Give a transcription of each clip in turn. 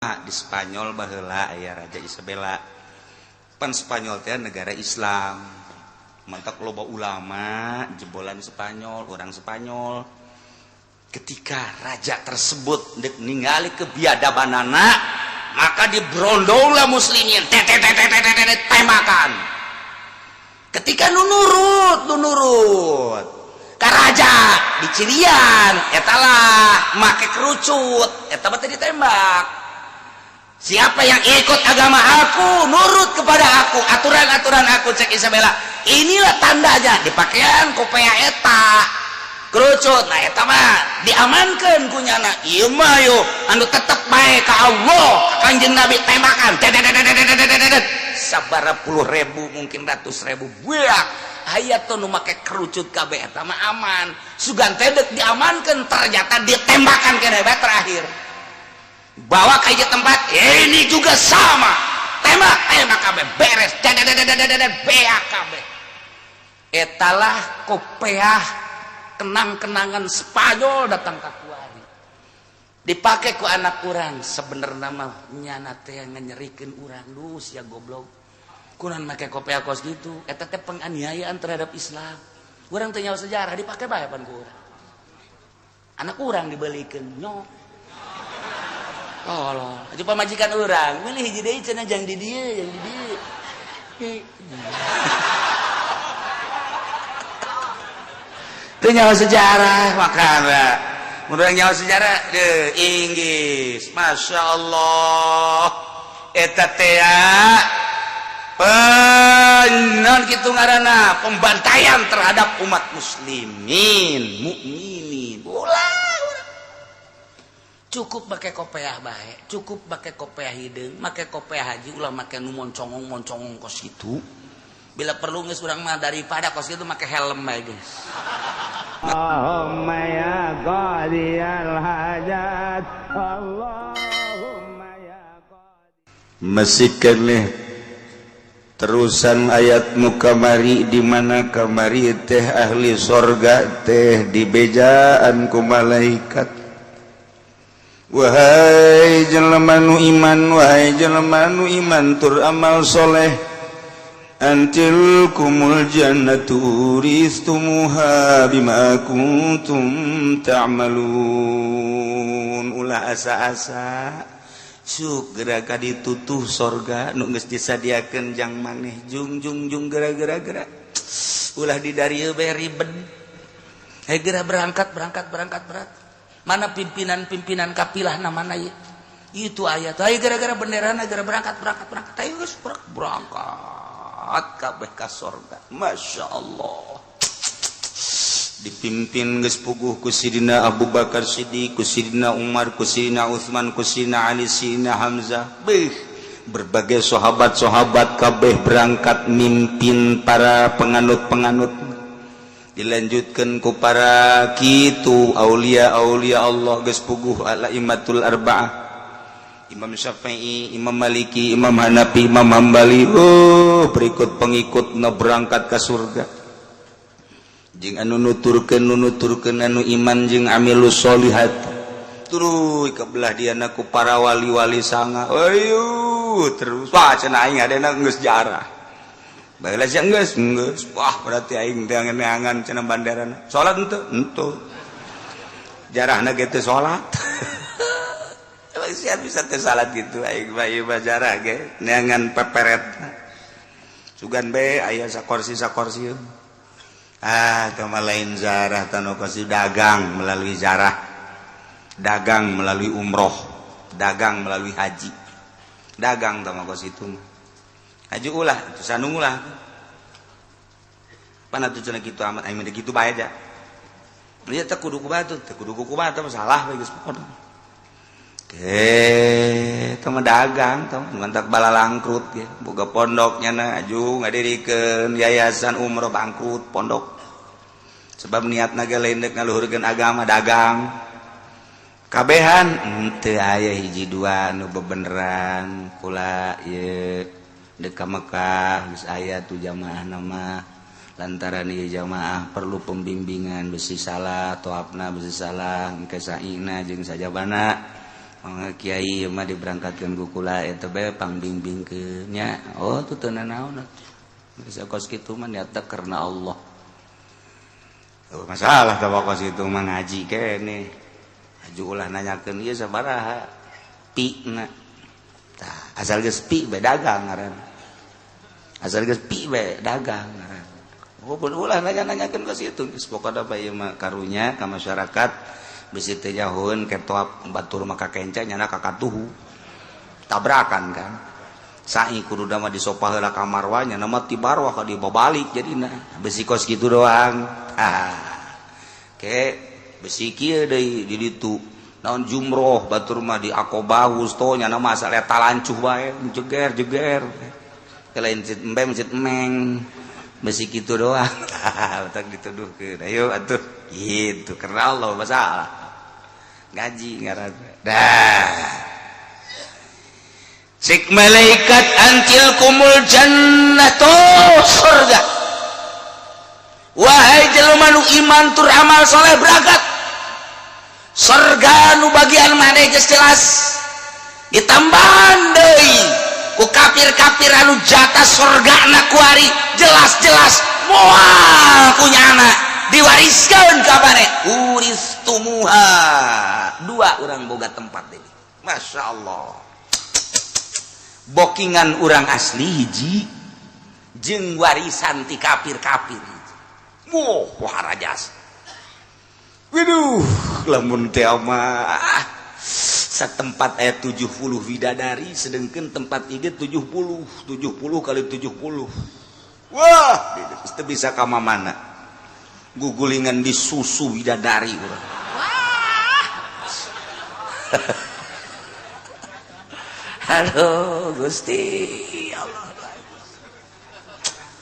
Di Spanyol baheula aya Raja Isabella. Pan Spanyol teh negara Islam, mantap loba ulama jebolan Spanyol, orang Spanyol. Ketika raja tersebut dek ningali kebiadabanana, maka dibrondonglah muslimin, tembakan. Ketika nu nurut, nu nurut ka raja dicirian eta lah make kerucut, eta mah teh ditembak. Siapa yang ikut agama aku, nurut kepada aku, aturan-aturan aku, cek Isabella, inilah tandanya dipakaian kopea eta kerucut. Nah, eta mah diamankan ku nyana. Ieu mah yo anu tetep bae ka Allah, Kanjeng Nabi, tembakan sabara puluh ribu, mungkin ratus ribu. Buak aya tuh nu make kerucut kabeh, eta mah aman. Sugan teh deuk diamankan, ternyata ditembakan keneh bae. Terakhir bawa ke tempat ini juga sama, tembak, tembak kabeh, beres, beak kabeh. Etalah kopeah kenang-kenangan Spanyol datang ke kuari, dipakai ku anak urang. Sebenarnya mah nyana teh nyerikeun urang. Duh, sia goblok, kunaon make kopeah kos gitu? Eta teh penganiayaan terhadap Islam. Urang teh nyawa sejarah, dipakai bae pan ku urang. Anak urang dibelikeun nyok. Tolol. Aja pamajikan urang, milih hiji deui cenah, jang di dieu, jang di dieu. Teu nyawa sejarah makana. Mun urang nyawa sejarah deh Inggris. Masya Allah. Eta teh penon kitu ngaranna pembantaian terhadap umat muslimin, mukminin. Ulah, cukup pakai kopeah bae, cukup pakai kopeah hideung, make kopeah haji, ulah make nu moncongong moncongong kos gitu. Bila perlu geus urang mah daripada kos gitu make helm bae geus. Allahumma ya qadiyal hajat, Allahumma ya. Masih keneh terusan ayat nu kamari, di mana kamari teh ahli sorga teh dibejaan ku malaikat, "Wahai jelema nu iman, wahai jelema nu iman tur amal soleh, an tilkumul jannatu uristumuha bima kuntum ta'malun." Ulah asa-asa, cuk geura ka ditutuh sorga nu geus disadiakeun jang maneh. Jung jung jung, gera gera gera, ulah di darieu bae ribet. Hei, geura berangkat, berangkat, berangkat, berangkat. Mana pimpinan-pimpinan kapilah, mana ya itu ayat? Ayo gara-gara bendera, gara berangkat, berangkat, berangkat. Ayo geus berangkat kabeh ka sorga. Masya Allah, dipimpin geus puguh ku Sidina Abu Bakar Siddiq, ku Sidina Umar, ku Sidina Utsman, ku Sidina Ali, Sidina Hamzah. Beuh, berbagai sahabat-sahabat kabeh berangkat mimpin para penganut-penganut, dilanjutkan ku para kitu aulia aulia Allah. Geus puguh ala imatul arba'ah, Imam Syafi'i, Imam Maliki, Imam Hanafi, Imam Hambali. Oh, berikut pengikut na berangkat ke surga jeung anu nuturkeun, nu nuturkeun anu iman jeung amilus solihat. Tuluy ke belah diana ku para wali-wali sanga. Ayo terus, wah, cenah aing adena geus jarah. Baheula sia geus geus. Wah, berarti aing teh neangan cenah banderana. Salat henteu? Henteu. Jarahna ge teu salat. Emang sia bisa teu salat gitu? Aing mah ieu mah jarah ge neangan peperet. Sugan be aya sakorsi sakorsi. Ah, teu mah lain zarah tanu kasih dagang melalui zarah. Dagang melalui umroh, dagang melalui haji. Dagang tah mah kos itu mah. Haji ulah, itu sanung ulah. Pana tuh cenah kitu amat, aing mah kitu bae aja. Ieu teh kudu kumaha tuh, teh kudu kumaha teh salah bae geus pokona. Eh, teh mah dagang teh mantak balalangkrut ge. Boga pondok nyana aju ngadirikeun yayasan umroh, bangkrut pondok. Sebab niatna ge lain deuk ngaluhurkeun agama, dagang. Kabehan henteu aya hiji dua nu bebeneran. Kula ieu dek ka Mekah geus aya tuh jamaah nama, lantaran ieu jamaah perlu pembimbingan, besi salah toapna, besi salah engke saina jeung sajabana. Mangga, Kiai, ieu mah diberangkatkeun ku kula eta bae pangbimbingkeun nya. Oh, tuh teu nanaon atuh. Bisa kos kitu mah niatna karena Allah. Oh, masalah tah kos itu mah ngaji keneh. Aju ulah nanyakeun ieu sabaraha pi na. Tah, asal geus pi bae dagang ngaranna. Asal geus pi bae dagang ngaranna. Oh, pun ulah nanya-nanyakeun kos itu. Geus pokona bae ieu mah karunya ka masyarakat, bisi teu nyahoeun ketoap batur maka kenca nyana kakatuhu. Tabrakan kan. Sai kudu mah disopah heula ka marwah, nya mah ti barwah ka dibabalik jadina. Besi kos kitu doang. Ah. Ke besi kieu deui di ditu. Naon jumroh batur mah di Aqobah wusto, nya mah asal eta lancuh bae jeger jeger. Lain masjid embe, masjid emeng. Besi kitu doang. Tak dituduhkeun. Ayo atuh. Gitu karena Allah masalah. Ngaji ngaranna. Dah. Cik malaikat, "An tilkumul jannatu," surga. Wahai jelema nu iman tur amal soleh, berangkat. Surga nu bagian maneh geus jelas. Ditambahan deui ku kafir-kafir anu jatah surga na kuari jelas-jelas moal kunyana diwariskeun ka maneh. Uristumuha. Dua orang boga tempat ini. Masya Allah. Bokingan orang asli hiji jeung warisan ti kafir-kafir. Wah, wah rajas. Waduh, lamun teh mah setempat aya 70 widadari, sedangkan tempat ini 70, 70 kali 70. Wah, itu bisa ka mana? Gugulingan di susu widadari urang. Wah. Halo Gusti Allah.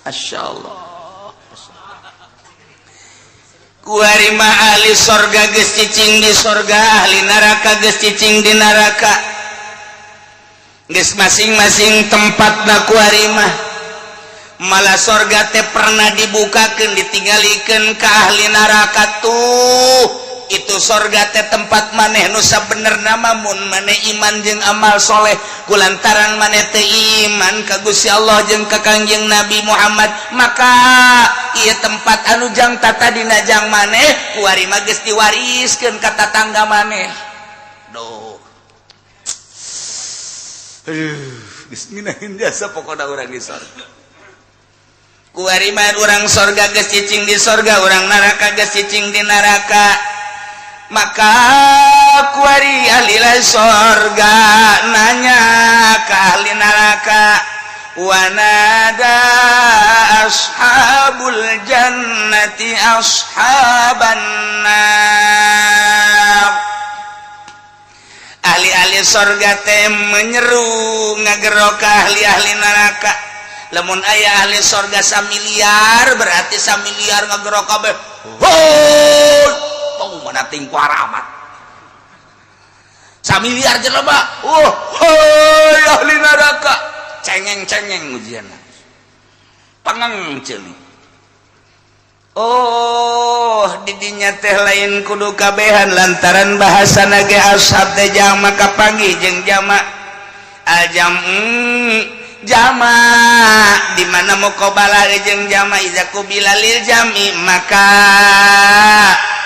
Masya Allah. Kuari mah ahli sorga geus cicing di sorga, ahli neraka geus cicing di neraka. Geus masing-masing tempatna kuari mah. Malah sorga teh pernah dibukakeun, ditinggalikeun ke ahli neraka tuh. Itu sorga teh tempat maneh nu sabenerna mah mun maneh iman jeung amal soleh. Kulantaran maneh teh iman ka Gusti Allah jeung ka Kangjeng Nabi Muhammad, maka ieu tempat anu jang tatadina jang maneh kuari mah geus diwariskeun ka tatangga maneh. Duh. Aduh, geus ngeunaheun jasa pokona urang di sorga. Kuari mah urang sorga geus cicing di sorga, urang neraka geus cicing di neraka. Maka kuari ahli sorga nanya ke ahli neraka, "Wanada ashabul jannati ashaban nar." Ahli-ahli sorga teh menyeru, ngagero ke ahli-ahli neraka. Lamun aya ahli sorga samiliar, berarti samiliar ngagero kabeh. Hoi, tong mana ting amat samiliar jelema. Oh, hoi ahli neraka, cengeng-cengeng ujian pangang ceuli. Oh, didinya teh lain kudu kabehan, lantaran bahasa nage ashab teh jama kapanggih jeung jama aljam jama di mana muqabalah jeung jama, iza qubila lil jami maka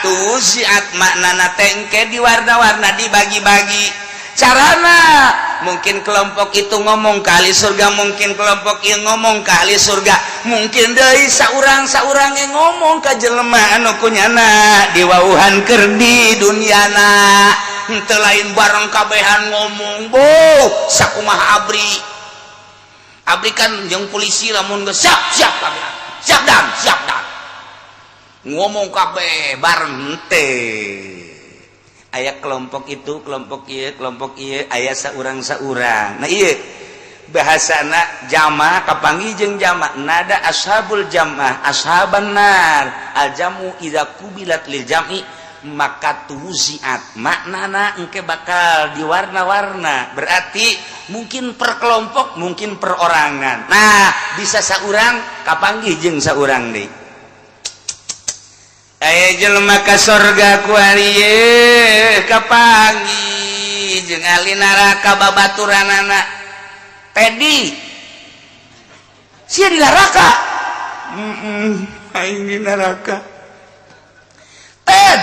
tuziat, maknana tengke di warna-warna, dibagi-bagi. Carana mungkin kelompok itu ngomong ke ahli surga, mungkin kelompok yang ngomong ke ahli surga, mungkin dari saurang saurang yang ngomong ke jelema anu kunyana diwauhan keur di duniana. Henteu lain bareng kabehan ngomong. Bo sakumaha ABRI? ABRI kan jeung polisi lamun geus siap, siap kabeh, siap dan siap dan ngomong kabeh bareng teh. Aya kelompok itu, kelompok ieu, kelompok ieu, aya saurang saurang. Nah, iya bahasana jama kapanggih jeung jama, nada ashabul jamaah ashaban nar. Al jamu idza qubilat lil jam'i maka tuziat, maknana engke bakal diwarna-warna, berarti mungkin per kelompok, mungkin perorangan. Nah, bisa saurang kapanggih jeung saurang deui. Aya jelema ka sorga kuari kapanggih. Kapanggih jeung ahli neraka babaturanana. Teddy, sia di neraka. Aing di neraka. Ted,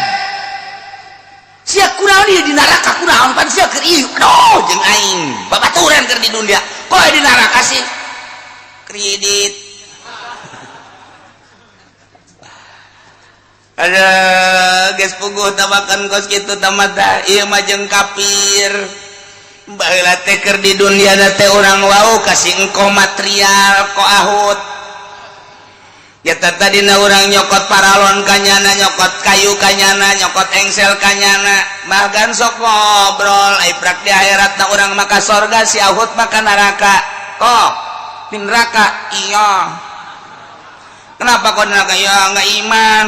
sia kunaon ieu di neraka, kunaon pan sia keur ieu? Aduh, jeung aing babaturan keur di dunia, kok di neraka sih? Kredit. Ada geus puguh tabakan kos kitu tamata ieu mah jeung kafir. Baheula teh keur di dunia teh urang wau kasih engko material ko ahut. Ya tadina urang nyokot paralon kanyana, nyokot kayu kanyana, nyokot engsel kanyana, bahkan sok ngobrol. Ai prak di akhirat na urang maka sorga, si ahut maka neraka. Kok di neraka? Iya. Kenapa kok neraka? Ya nggak iman.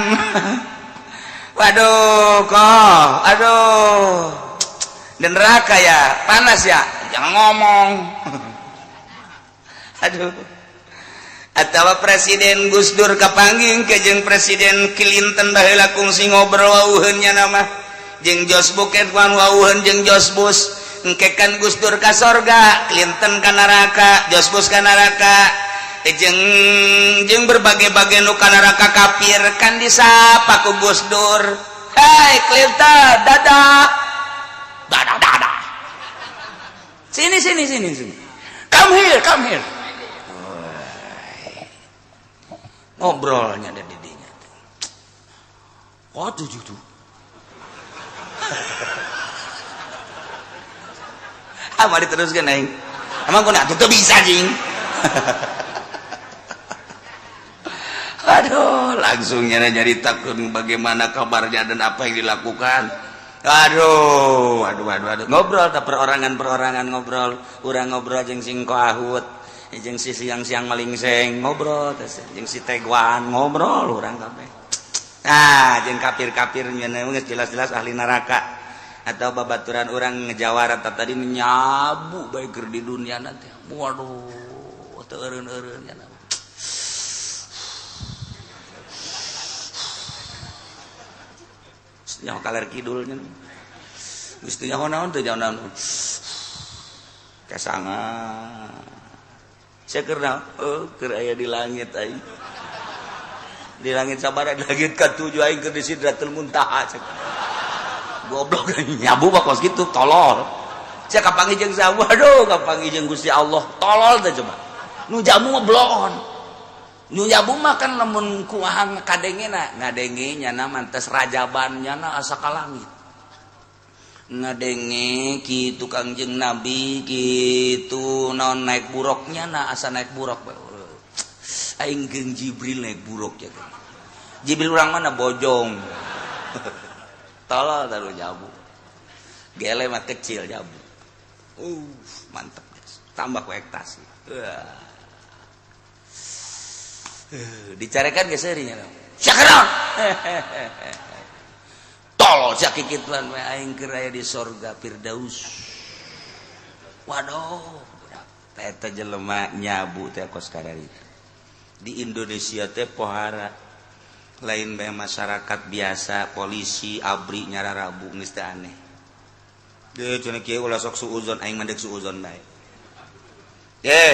Waduh, kok aduh di neraka ya, panas ya, jangan ngomong. Aduh, atau Presiden Gus Dur kapanggih ke jeung Presiden Clinton baheula, kungsi ngobrol wauheun nya nama jeung George Bush wan wauheun jeung George Bush. Engke kan Gus Dur ka sorga, Clinton ka neraka, George Bush ka neraka, jeung jeung berbagai-bagai nu ka neraka kafir kan disapa ku Gus Dur, "Hei Clinton, dadah dadah dadah, sini sini sini sini, come here, come here." Ngobrolnya ada didinya. Waduh, tuh. Ah, mari teruskan aing. Emang kau nak tuh bisa jing. Aduh, langsung nyari nyaritakeun bagaimana kabarnya dan apa yang dilakukan. Aduh, aduh, aduh, aduh. Ngobrol tak perorangan-perorangan ngobrol, urang ngobrol jeung sing ahut, jeung si siang-siang malingseng ngobrol, jeung si Teguan ngobrol urang kabeh. Nah, jeung kafir-kafir nya geus jelas-jelas ahli neraka atau babaturan urang ngejawara tadi nyabu bae keur di dunia nanti. Waduh, teu eureun-eureun nya. Nyaho kaler kidulnya. Geus teu nyaho naon, teu nyaho naon. Kesanga. Saya keur naon? Oh, keur aya di langit aing. Di langit sabaraha? Di langit katujuh aing keur di Sidratul Muntaha. Goblok nyabu mah kos kitu, tolol. Sia kapanggih jeung saha? Waduh, kapanggih jeung Gusti Allah. Tolol teh coba. Nu jamu mah bloon. Nu nyabu mah kan lamun kumaha kadengena, ngadenge nyana mantes rajaban nyana asa ka langit. Ngadenge kitu Kangjeng Nabi kitu naon naik buruknya na asa naik buruk. Aing jeung Jibril naik buruk ya. Jibril urang mana? Bojong. Tolol taruh jabu. Gele mah kecil jabu. Mantep guys. Tambah ku ektasi. Dicarekan geus seurinya. Syakron. Tolol sia kikituan we, aing keur aya di sorga Firdaus. Waduh, eta jelema nyabu teh kos kararitu. Di Indonesia teh pohara lain bae masyarakat biasa, polisi, ABRI nyararabu geus teh aneh. Deuh cenah kieu ulah sok suuzon, aing mah deuk suuzon bae.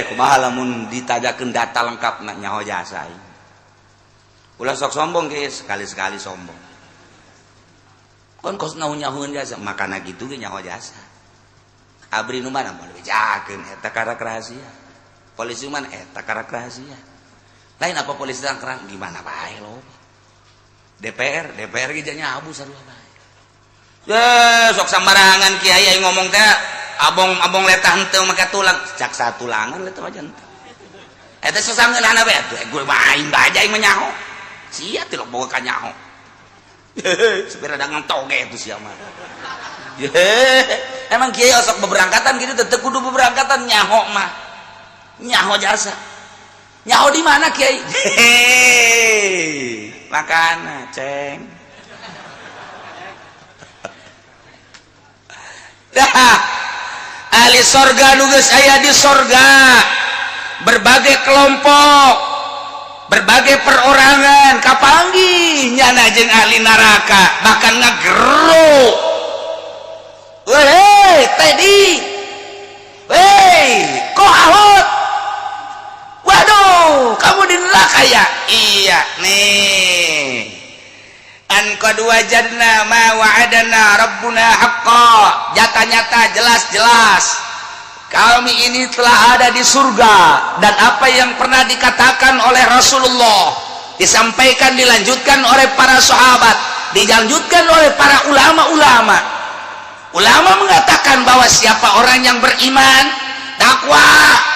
Kumaha lamun ditajakeun data lengkap na nyaho jasa aing. Ulah sok sombong ge, sekali-sekali sombong. Kon kos naon nyahoeun jasa, makana kitu ge nyaho jasa. Abri nu mana moal bejakeun eta karak rahasia. Polisi mana eta karak rahasia. Lain apa polisi kerang gimana bae lo. DPR, DPR ge nyabu sarua bae. Ye, sok sambarangan kiai aing ngomong teh abong-abong letah henteu make tulang, cak satulangan letah aja henteu. Eta sasangeunahna bae atuh gue mah aing bae aing mah nyaho. Sia tilok boga ka nyaho. Supir ada ngentoge itu sia mah. Emang kiai osok beberangkatan gitu tetep kudu beberangkatan nyaho mah. Nyaho jasa. Nyaho di mana kiai? Makana ceng. Dah. Ahli sorga nu geus aya di sorga, berbagai kelompok, berbagai perorangan kapanggih nyana jeung ahli neraka, bahkan ngageruk. Weh, Teddy. Weh, kok Ahok? Waduh, kamu di neraka ya? Iya, nih. An qad wajadna ma wa'adana rabbuna haqqa. Nyata-nyata, jelas-jelas. Kami ini telah ada di surga dan apa yang pernah dikatakan oleh Rasulullah disampaikan, dilanjutkan oleh para sahabat, dilanjutkan oleh para ulama-ulama. Ulama mengatakan bahwa siapa orang yang beriman, takwa,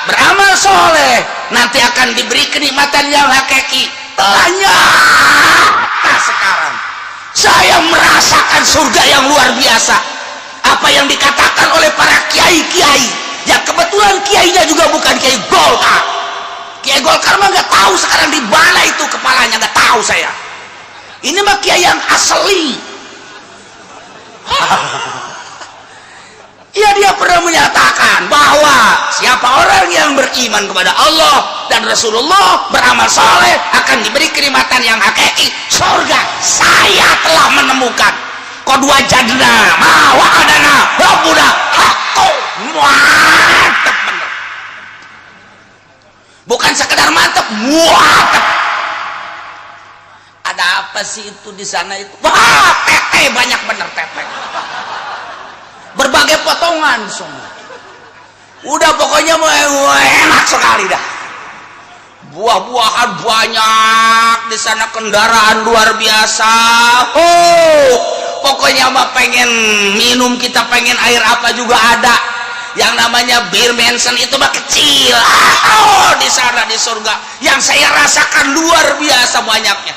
beramal soleh, nanti akan diberi kenikmatan yang hakiki. Telah nyata sekarang. Saya merasakan surga yang luar biasa. Apa yang dikatakan oleh para kiai-kiai, ya kebetulan kiainya juga bukan kiai Golkar. Kiai Golkar mah nggak tahu sekarang di mana itu kepalanya, nggak tahu saya. Ini mah kiai yang asli. Ya, dia pernah menyatakan bahwa siapa orang yang beriman kepada Allah dan Rasulullah, beramal soleh, akan diberi kenikmatan yang hakiki, surga. Saya telah menemukan qad wajadna ma wa'adana rabbuna haqqo. Mantap bener, bukan sekedar mantap, mantap. Ada apa sih itu di sana itu? Wah, tete banyak bener, tete berbagai potongan semua. Udah, pokoknya enak sekali dah. Buah-buahan banyak di sana, kendaraan luar biasa. Oh, pokoknya mah pengen minum, kita pengen air apa juga ada. Yang namanya bir Mansion itu mah kecil. Oh, di sana di surga yang saya rasakan luar biasa banyaknya.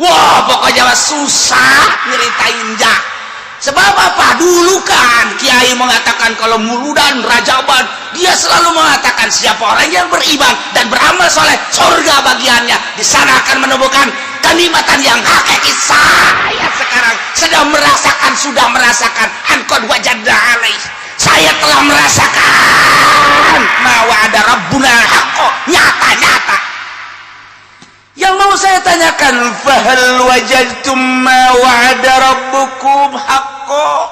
Wah, pokoknya mah susah nyeritain ja. Sebab apa? Dulu kan kiai mengatakan kalau muludan, rajaban, dia selalu mengatakan siapa orang yang beriman dan beramal soleh, surga bagiannya. Di sana akan menemukan kenikmatan yang hakiki. Saya sekarang sedang merasakan, sudah merasakan an qad wajadna alaih. Saya telah merasakan ma wa'ada rabbuna haqqo, nyata-nyata. Yang mau saya tanyakan, fahal wajadtum ma wa'ada rabbukum haqqo?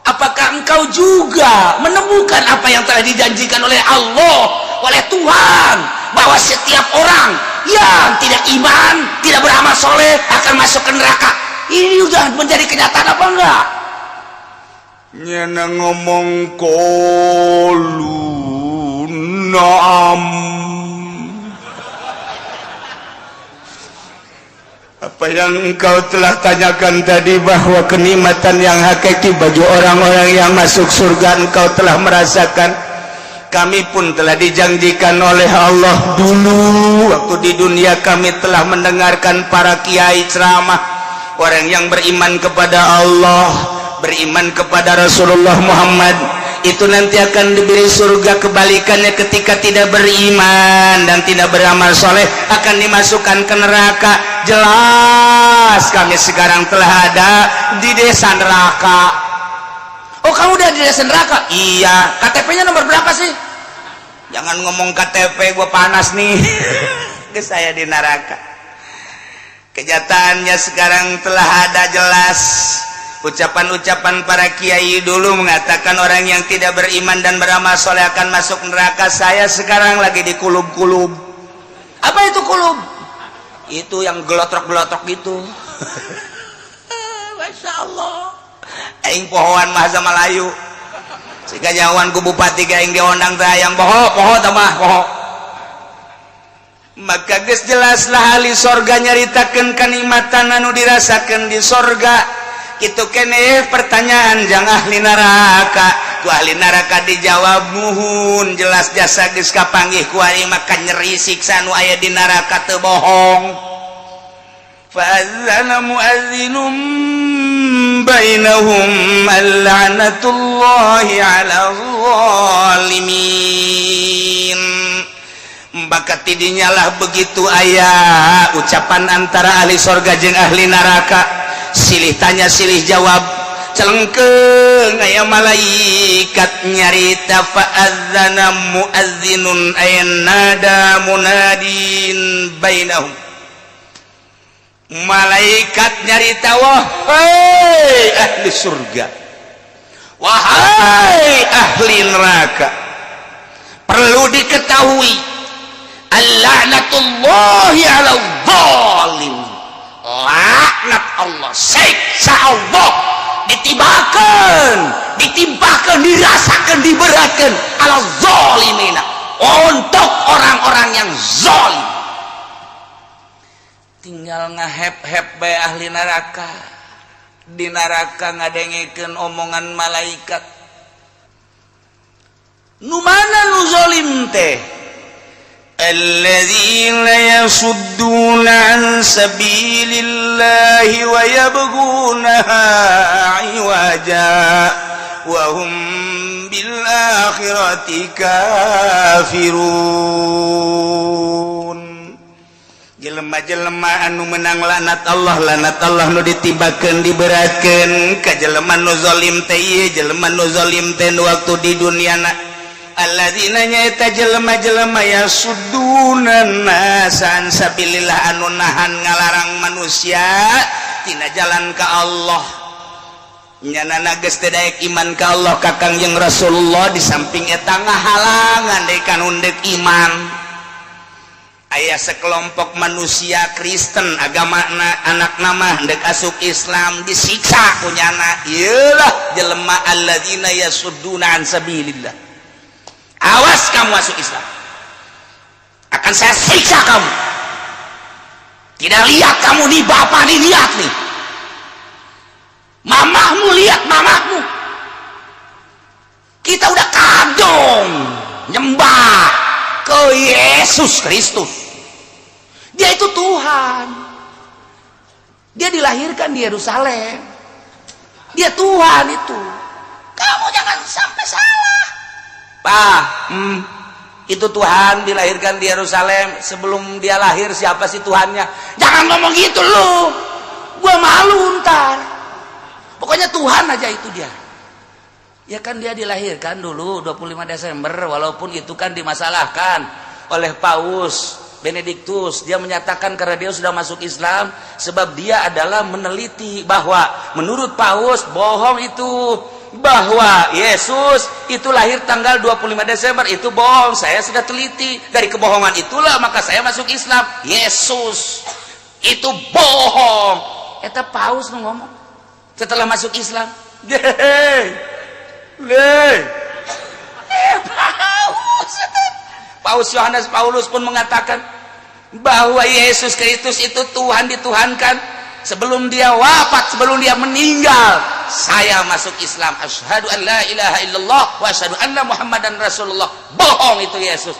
Apakah engkau juga menemukan apa yang telah dijanjikan oleh Allah, oleh Tuhan, bahwa setiap orang yang tidak iman, tidak beramal soleh akan masuk ke neraka? Ini sudah menjadi kenyataan apa enggak? Nyana ngomong qalu na'am. Apa yang engkau telah tanyakan tadi, bahwa kenikmatan yang hakiki bagi orang-orang yang masuk surga, engkau telah merasakan. Kami pun telah dijanjikan oleh Allah. Dulu waktu di dunia kami telah mendengarkan para kiai ceramah, orang yang beriman kepada Allah, beriman kepada Rasulullah Muhammad itu nanti akan diberi surga. Kebalikannya, ketika tidak beriman dan tidak beramal soleh, akan dimasukkan ke neraka. Jelas kami sekarang telah ada di desa neraka. Oh, kamu udah di desa neraka? Iya. KTP-nya nomor berapa sih? Jangan ngomong KTP, gue panas nih. Ke saya di neraka, kenyataannya sekarang telah ada jelas. Ucapan-ucapan para kiai dulu mengatakan orang yang tidak beriman dan beramal soleh akan masuk neraka. Saya sekarang lagi di kulub-kulub. Apa itu kulub? Itu yang gelotrok-gelotrok gitu. Masya Allah. Aing pohoan bahasa Melayu. Sehingga nyawan ku bupati aing diondang teh yang poho, poho tambah poho. Maka geus jelaslah, ahli sorga nyaritakeun kanikmatan anu dirasakeun di sorga. Gitu kene pertanyaan jang ahli neraka. Ku ahli neraka dijawab, muhun, jelas jasa geus kapanggih ku aing, maka nyeri siksa nu aya di neraka teu bohong. Fa'adzana muadzinum bainahum la'natullahi 'alal zalimin. Maka tidinya lah begitu aya ucapan antara ahli sorga jeung ahli neraka, silih tanya silih jawab, celengkeung aya malaikat nyarita, fa'adzana muadzinun ay nada munadin bainahum. Malaikat nyarita, wahai ahli surga. Wahai ahli neraka, perlu diketahui, اللعنة الله على الظالم. Laknat Allah, siksa Allah ditibakan, ditimpakan, dirasakan, diberatkan على الظالمين, untuk orang-orang yang zalim. Tinggal ngahep-hep bae ahli neraka di neraka, ngadengekeun omongan malaikat. Nu mana nu zalim teh? الذين يصدون عن سبيل الله ويبغونها عوجا وهم بالآخرة كافرون. Jelema-jelema anu menang laknat Allah, laknat Allah nu ditibakeun, diberatkeun ka jelema nu zalim teh ieu. Jelema nu zalim teh waktu di duniana, الذين nyaeta jelema-jelema يصدون الناس عن سبيل الله, anu nahan, ngalarang manusia tina jalan ka Allah. Nyana geus teu daek iman ka Allah, ka Kangjeng Rasulullah. Di samping eta ngahalangan deui kanu deuk iman. Aya sekelompok manusia Kristen agamana, anak nama dek asup Islam, disiksa ku nyana. Iyalah jelema الذين يصدون عن سبيل الله. Awas kamu masuk Islam, akan saya siksa kamu. Tidak lihat kamu nih, bapak nih, lihat nih mamahmu, lihat mamahmu. Kita udah kadung nyembah ke Yesus Kristus. Dia itu Tuhan, dia dilahirkan di Yerusalem, dia Tuhan itu. Kamu jangan sampai salah. Pak, itu Tuhan dilahirkan di Yerusalem. Sebelum dia lahir, siapa sih Tuhannya? Jangan ngomong gitu lu, gua malu ntar. Pokoknya Tuhan aja itu dia. Ya kan dia dilahirkan dulu 25 Desember, walaupun itu kan dimasalahkan oleh Paus Benediktus. Dia menyatakan karena dia sudah masuk Islam, sebab dia adalah meneliti bahwa menurut Paus bohong itu, bahwa Yesus itu lahir tanggal 25 Desember itu bohong. Saya sudah teliti, dari kebohongan itulah maka saya masuk Islam. Yesus itu bohong. Eta Paus nu ngomong setelah masuk Islam. Deh, Paus, Paus Yohanes Paulus pun mengatakan bahwa Yesus Kristus itu Tuhan, dituhankan. Sebelum dia wafat, sebelum dia meninggal, saya masuk Islam, أشهد أن لا إله إلا الله وأشهد أن محمدا رسول الله. Bohong itu Yesus.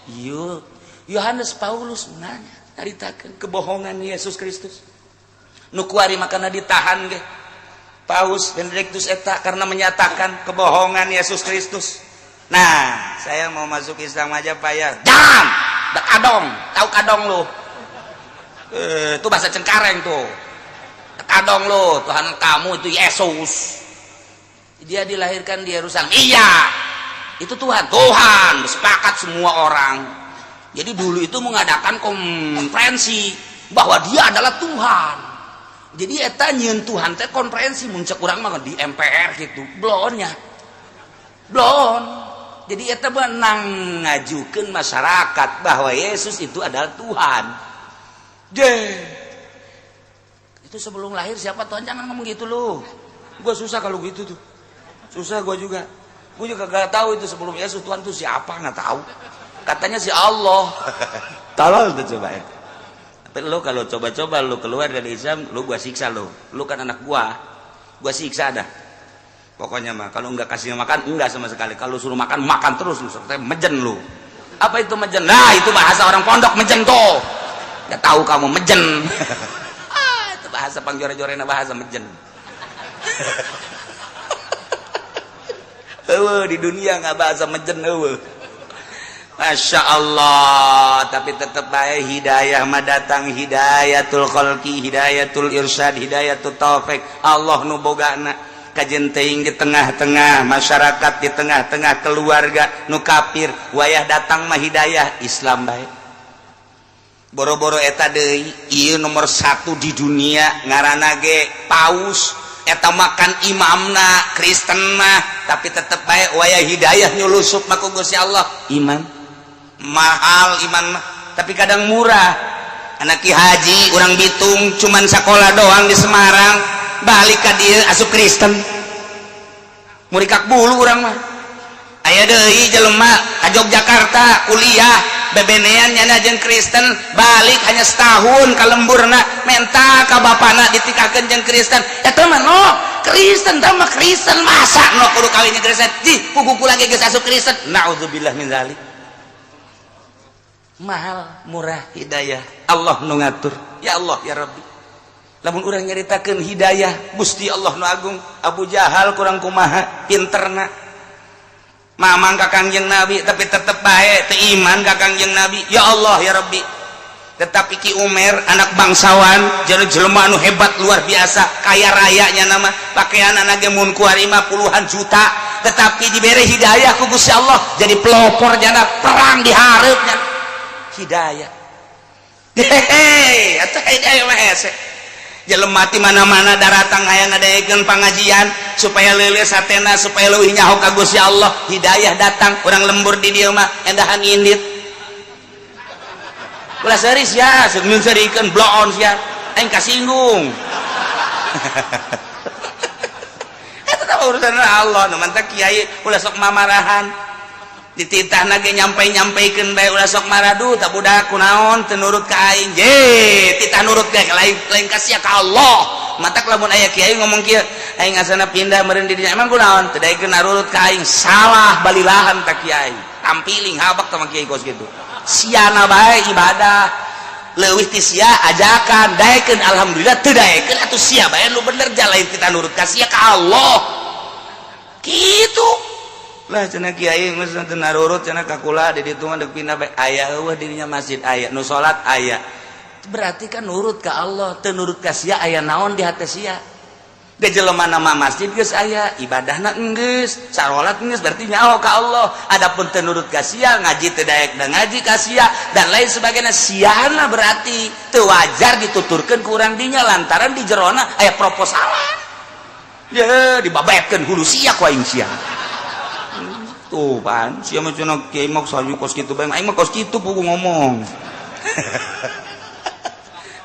Yuk, Yohanes Paulus nanya, nyaritakeun kebohongan Yesus Kristus. Nu kuari makana ditahan ge Paus Benedictus eta karena menyatakan kebohongan Yesus Kristus. Nah, saya mau masuk Islam aja, Pak, ya. Jangan. Kadong, tahu kadong lu? Eh, itu bahasa Cengkareng tuh. Kadong lu, Tuhan kamu itu Yesus. Dia dilahirkan di Yerusalem. Iya. Itu Tuhan. Tuhan, sepakat semua orang. Jadi dulu itu mengadakan konferensi bahwa dia adalah Tuhan. Jadi eta nyieun Tuhan teh konferensi, mun cek urang mah di MPR gitu. Blonnya. Blon. Jadi eta menang ngajukeun masyarakat bahwa Yesus itu adalah Tuhan. Deh. Itu sebelum lahir siapa Tuhan? Jangan ngomong gitu lu. Gua susah kalau gitu tuh. Susah gua juga. Gua juga gak tahu itu sebelum Yesus Tuhan tuh siapa, nggak tahu. Katanya si Allah. Tolol tuh, coba ya. Tapi lu kalau coba-coba lu keluar dari Islam, lu gua siksa lu. Lu kan anak gua. Gua siksa dah. Pokoknya mah kalau nggak kasih makan enggak sama sekali. Kalau suruh makan, makan terus lu sampai mejen lu. Apa itu mejen? Nah, itu bahasa orang pondok, mejen tuh. Nggak tahu kamu mejen. Ah, itu bahasa pangjore-jorena, bahasa mejen. Eueuh, di dunia nggak bahasa mejen eueuh. Masya Allah, tapi tetap baik hidayah mah datang, hidayatul khalqi, hidayatul irsyad, hidayatul taufik. Allah nu bogana. Kajen teuing di tengah-tengah masyarakat, di tengah-tengah keluarga nu kafir, wayah datang mah hidayah Islam baik. Boro-boro eta deui, ieu nomor satu di dunia ngaranna ge paus. Eta makan imamna Kristen mah, tapi tetep bae waya hidayah nyulusup mah ku Gusti Allah. Iman mahal, iman mah, tapi kadang murah. Anak Ki Haji orang Bitung, cuman sekolah doang di Semarang, balik ka dieu asup Kristen, murikak bulu urang mah. Aya deui jelema ka Yogyakarta kuliah, bebenean nyana jeung Kristen, balik hanya setahun ka lemburna, menta ka bapana ditikahkeun jeung Kristen. Eta mah no Kristen tah mah Kristen, masa no kudu kawin jeung Kristen di puguh kula ge geus asup Kristen. Naudzubillah min zalik. Mahal murah hidayah Allah nu ngatur. Ya Allah, ya Rabbi, lamun urang nyaritakeun hidayah Gusti Allah nu agung. Abu Jahal kurang kumaha pinterna mamang ka Kangjeng Nabi, tapi tetep bae teu iman ka Kangjeng Nabi. Ya Allah, ya Rabbi. Tetapi Ki Umer anak bangsawan, jadi jelema anu hebat luar biasa, kaya rayanya, nama pakaian anak ge mun kuari mah puluhan juta, tetapi diberi hidayah ku Gusti Allah jadi pelopor jana perang di hareupnya. Hidayah, hehehe, atuh hidayah mah hese. Jelema ti mana-mana daratang aya ngadaekeun pangajian supaya leuleus hatena, supaya leuwih nyaho ka Gusti Allah. Hidayah datang, urang lembur di dieu mah endahan indit. Ulah seuri sia, seung seurikeun bloon sia, aing kasinggung. Eta tah urusan Allah. Nu mantak kiai ulah sok mamarahan, dititah ge nyampai-nyampaikeun bae, ulah sok maradu tak budak kunaon teu nurut ka aing. Je titah nurut ge lain lain ka sia, ka Allah. Matak lamun aya kiai ngomong kieu, "Aing asana pindah meureun di dinya," emang kunaon teu daekeun nurut ka aing? Salah balilahan tak kiai, tampiling habak sama kiai kos kitu. Siana bae ibadah leuwih ti sia, ajakan daekeun alhamdulillah, teu daekeun atuh sia bae nu bener. Jalain kita nurut ka sia, ka Allah kitu lah. Cenah kiai geus teu narurut cenah ka kula di ditu mah, deuk pindah bae. Aya eueuh dirinya masjid, aya nu salat aya, berarti kan nurut ka Allah. Teu nurut ka sia, aya naon di hati sia? Da jelema nama masjid geus aya, ibadahna geus, sarolat geus, berarti nyaho ka Allah. Adapun teu nurut ka sia, ngaji teu daek da ngaji ka sia dan lain sebagainya, siana berarti teu wajar dituturkeun ku urang dinya lantaran di jerona aya proposalan. Ya dibabetkeun hulu sia ku aing sia. Tuh pan sia mah cenah kiai mah salju kos kitu bae, aing mah kos kitu pugu ngomong.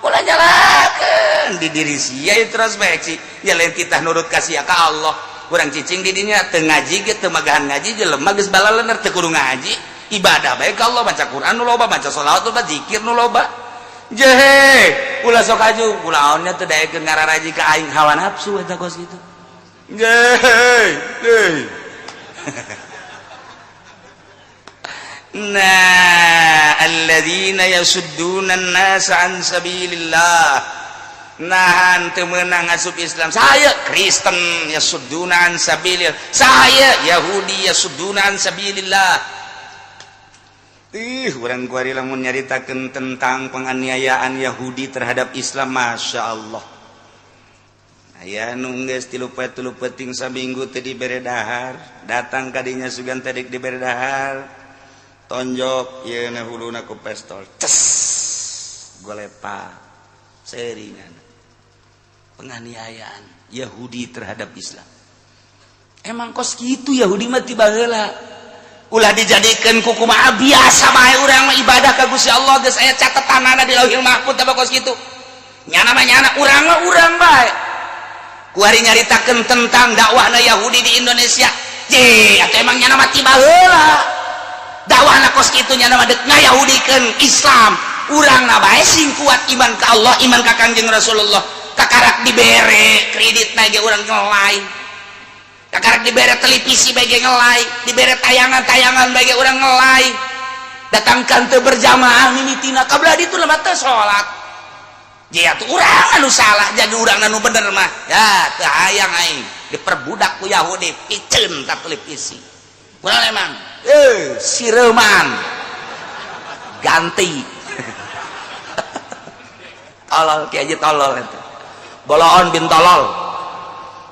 Ulah nyalakeun di diri sia, introspeksi ya, lain kita nurut ka sia, ka Allah. Kurang cicing di dinya teu ngaji ge, teu magahan ngaji, jelema geus balalener teu kudu ngaji, ibadah bae ka Allah, baca Quran nu loba, baca sholawat loba, zikir nu loba. Jehe ulah sok aju kulaonnya teu daekeun ngararaji ka aing, hawa nafsu eta kos kitu. Jehe heuy. Nah, alladzina yasudduna an-nasa an sabilillah, nahan teu meunang asup Islam. Saya Kristen yasudduna an sabilillah, saya Yahudi yasudduna an sabilillah. Ih, urang kuari lamun nyaritakeun tentang penganiayaan Yahudi terhadap Islam, Masya Allah. Aya nu geus 3 poe 3 peuting, saminggu teu dibere dahar, datang kadinya sugan teh dibere dahar, tonjok ieu na huluna ku pistol, ces, golepa seringan. Penganiayaan Yahudi terhadap Islam emang kos gitu. Yahudi mah ti baheula, ulah dijadikan kukumaha, biasa bae. Urang mah ibadah ka Gusti Allah, geus aya catetanana di Lauhil Mahfuz. Apa kos kitu nyana mah nyana, urang mah urang bae. Kuari nyaritakeun tentang dakwahna Yahudi di Indonesia je, atau emang nyana mah ti baheula dakwahna kos kitu, nyana mah deuk ngayahudikeun Islam. Urang na bae sing kuat iman ka Allah, iman ka Kangjeng Rasulullah. Kakarak dibere kredit na ge urang ngelai, kakarak dibere televisi bae ge ngelai, dibere tayangan-tayangan bae ge urang ngelai. Datangkan teu berjamaah mimitina kabla ditu lemah teu salat. Ya tuh urang anu salah, jadi urang anu bener mah ya teu hayang aing diperbudak ku Yahudi. Piceun ka televisi urang emang sireman ganti. Tolol kiai, tolol eta boloon bin tolol.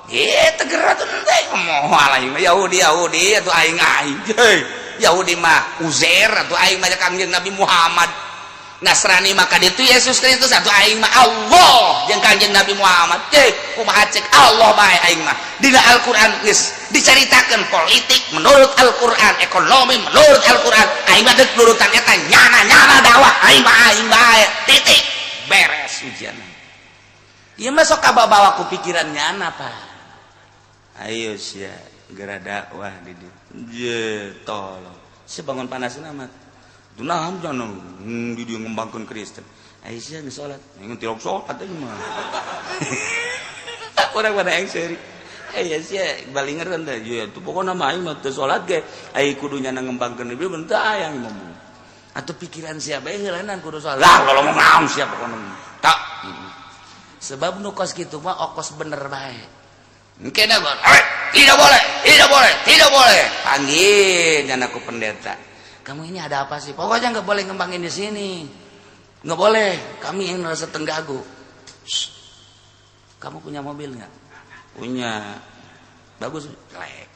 Teger atuh teh moal aing mah Yahudi Yahudi atuh aing aing. Hei, Yahudi mah Uzair atuh, aing mah Kangjeng Nabi Muhammad. Nasrani maka itu Yesus Kristus, satu aing mah Allah jeung Kanjeng Nabi Muhammad. Cek kumaha cek Allah bae aing mah. Dina Al-Qur'an geus dicaritakeun, politik menurut Al-Qur'an, ekonomi menurut Al-Qur'an. Aing mah deuk nurutan eta, nyana-nyana dakwah aing mah aing bae. Titik, beres ujian. Ieu mah sok kababawa ku pikiran nyana, Pak. Ayo sia geura dakwah di dieu. Je tolong. Si bangun panas amat. Nah, jangan di dia ngembangkan Kristen. Aisyah geus salat. Yang tilok salat aja mah. Urang pada yang seri. Eh ya sia balinger kan teh. Ya itu pokokna mah aing mah teu salat ge. Ai kudu nyana ngembangkeun ieu bentar aya ngomong. Atau pikiran siapa yang heulanan kudu salat. Lah ngomong naon sia pokokna. Tak. Sebab nu kos kitu mah okos bener bae. Engke eh, tidak boleh, tidak boleh, tidak boleh. Panggil nyana ku pendeta. Kamu ini ada apa sih? Pokoknya nggak boleh ngembangin di sini. Nggak boleh. Kami yang merasa terganggu. Kamu punya mobil nggak? Punya. Bagus, jelek.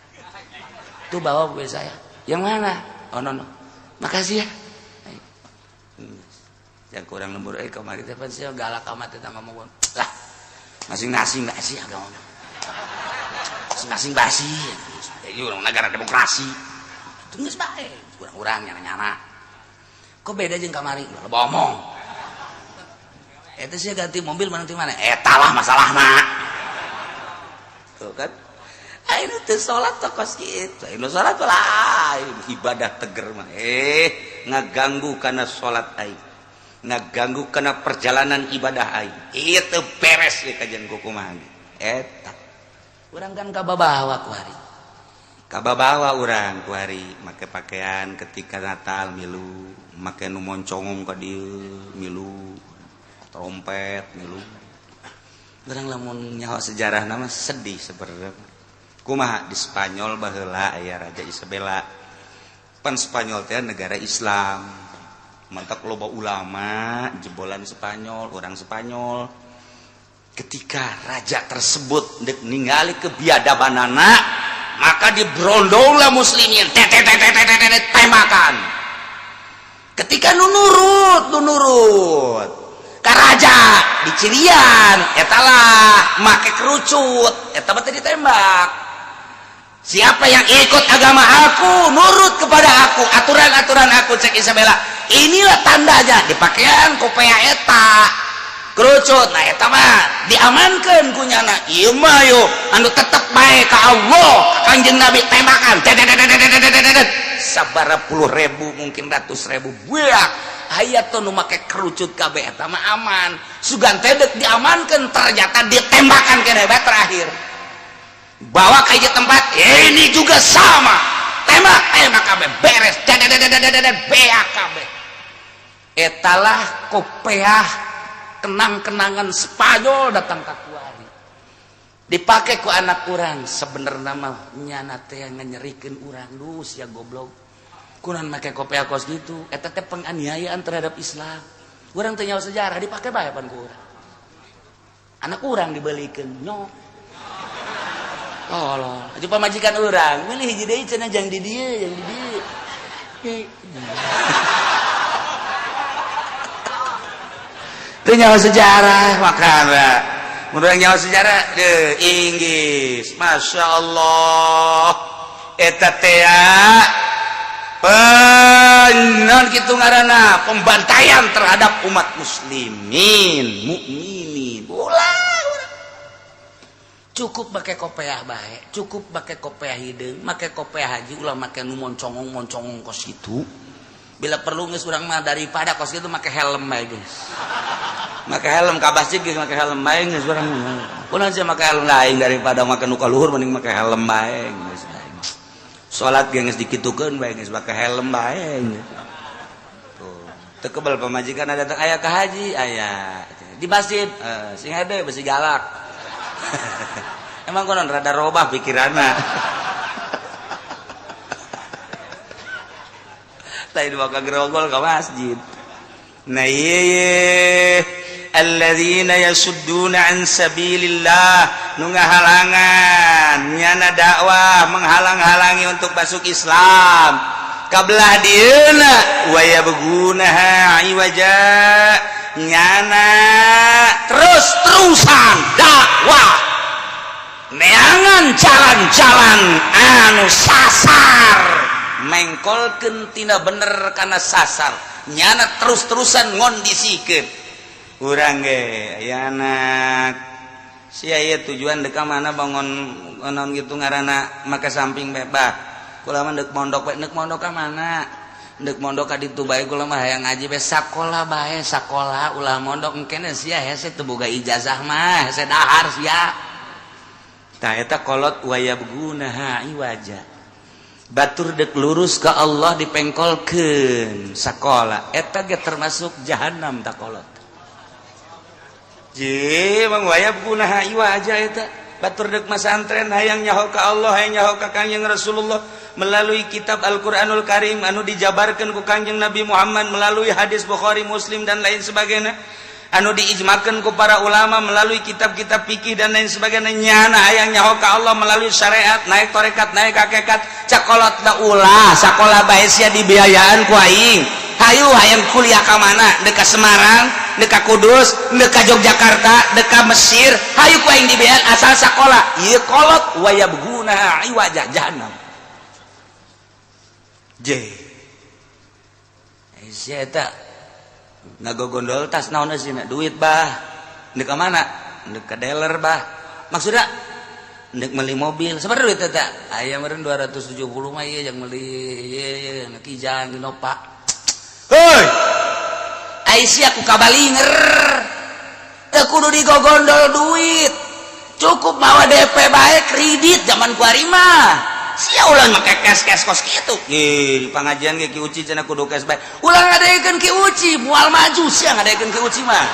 Tuh bawa mobil saya. Yang mana? Oh no, no. Makasih ya. Yang kurang lembur kemarin teh sih galak amat eta ngomong. Lah, masing-masing basi agama. Masing-masing basi. Ini orang negara demokrasi. Itu geus bae. Urang-urang nyana-nyana. Kok beda jeung kamari? Ulah ngomong. Eta sih ganti mobil mana di mana? Eta lah masalahna. Tuh kan. Ayo teu salat kos kitu. Ayo salat lah ibadah teger mah. Eh ngaganggu kana salat aing. Ngaganggu kana perjalanan ibadah aing. Ieu teu beres di kajian kumaha. Eta. Urang kan kababawa ku hari. Kababawa urang ku hari make pakaian ketika Natal milu, make nu moncongong ka dieu milu, trompet milu. Urang lamun nyaho sejarah nama sedih sebenarnya. Kumaha di Spanyol baheula aya Raja Isabella. Pan Spanyol teh negara Islam. Mantap loba ulama jebolan Spanyol, orang Spanyol. Ketika raja tersebut dek ningali kebiadabanana, maka dibrondonglah muslimin, tembakan. Ketika nu nurut, nu nurut ka raja dicirian etalah make kerucut eta mah ditembak. Siapa yang ikut agama aku, nurut kepada aku, aturan-aturan aku, cek Isabella, inilah tandanya di pakaian kopea eta kerucut. Nah, eta mah diamankan ku nyana. Ieu mah yo anu tetep bae ka Allah, ka Kanjeng Nabi, tembakan sabara puluh ribu, mungkin ratus ribu. Buak aya tuh nu make kerucut kabeh, eta mah aman. Sugan teh deuk diamankan, ternyata ditembakan keneh bae. Terakhir bawa ke tempat ini juga sama, tembak, tembak kabeh, beres, beak kabeh. Etalah kopeah kenang-kenangan Spanyol datang ke kuari dipakai ku anak urang. Sebenarnya mah nyana teh nyerikeun urang. Duh sia goblok, kunaon make kopeah kos gitu? Eta teh penganiayaan terhadap Islam. Urang teh nyaho sejarah, dipake bae pan ku urang. Anak urang dibelikeun nyok. Tolol aja pamajikan urang milih hiji deui cenah, jang di dieu, jang di dieu. Teu nyaho sejarah makana. Mun urang nyaho sejarah deh Inggris, Masya Allah, eta teh penon kitu ngaranna pembantaian terhadap umat muslimin mukminin. Ulah, cukup pakai kopeah bae, cukup pakai kopeah hideung, make kopeah haji, ulah make nu moncongong moncongong kos kitu. Bila perlu geus urang mah daripada kos kitu make helm bae geus. Make helm ka masjid geus, make helm bae geus urang. Kunaon sih make helm lain? Daripada make nu kaluhur mending make helm bae geus. Salat ge geus dikitukeun bae geus, make helm bae. Tuh teu kebel pamajikan datang, aya ka haji, aya di masjid, eh, sing hede besi galak. Emang konon rada robah pikiranna. Lain bakal gerogol ke masjid. Nah iya, alladzina yasudduna an sabilillah, nu ngahalangan nyana dakwah, menghalang-halangi untuk masuk Islam. Ka belah dieuna wayabghunaha iwaja, nyana terus-terusan dakwah neangan jalan-jalan anu sasar, mengkolkeun tina bener kana sasar. Nyana terus-terusan ngondisikeun urang ge. Aya anak sia ieu tujuan dek ka mana, bangun naon gitu ngaranna, make samping bae. Bah, kula mah deuk mondok bae. Deuk mondok ka mana? Deuk mondok ka ditu bae. Kula mah hayang ngaji bae. Sakola bae, sakola, ulah mondok. Engkene sia hese teu boga ijazah mah, hese dahar sia. Tah, eta kolot wayabghunaha iwaja. Batur dek lurus ke Allah dipengkolkeun sakola, eta ge termasuk jahanam. Tak kolot je mang wayabghunaha iwaja eta. Batur dek masantren, hayang nyaho ka Allah, hayang nyaho ka Kangjeng Rasulullah melalui kitab Al-Qur'anul Karim anu dijabarkan ku Kangjeng Nabi Muhammad melalui hadis Bukhari, Muslim, dan lain sebagainya, anu diijmakan ku para ulama melalui kitab-kitab fikih dan lain sebagainya. Nyana hayang nyaho ka Allah melalui syariat, naik torekat, naik hakikat. Cek kolot da ulah, sakola bae sia, dibiayaan ku aing. Hayu, hayang kuliah ka mana? Dek ka Semarang, dek ka Kudus, dek ka Yogyakarta, dek ka Mesir, hayu ku aing dibiayaan asal sakola. Ieu kolot wayabghunaha iwaja, jahannam. J sia eta ngagogondol tas, naon sih? Duit, bah. Ndek ka mana? Ndek ka dealer, bah. Maksudnya ndek beli mobil. Sebenarnya duit eta aya meureun 270 mah ieu yang beli ieu ieu Kijang, Innova. Hoi, ai sia ku kabalinger teu kudu digogondol duit, cukup mawa DP bae, kredit zaman kuari mah. Sia ulah make cash cash kos kitu. Ih, di pengajian ge Ki Uci cenah kudu cash bae. Ulah ngadekeun Ki Uci, moal maju sia ngadekeun Ki Uci mah.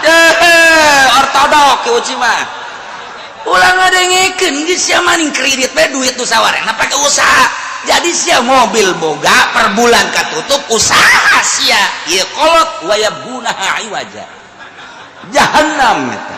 Eh, ortodok Ki Uci mah. Ulah ngadengekeun geus sia, maning kredit bae duit nu sawarena pake usaha. Jadi sia mobil boga, per bulan katutup usaha sia. Ieu kolot wayabghunaha iwaja. Jahannam eta.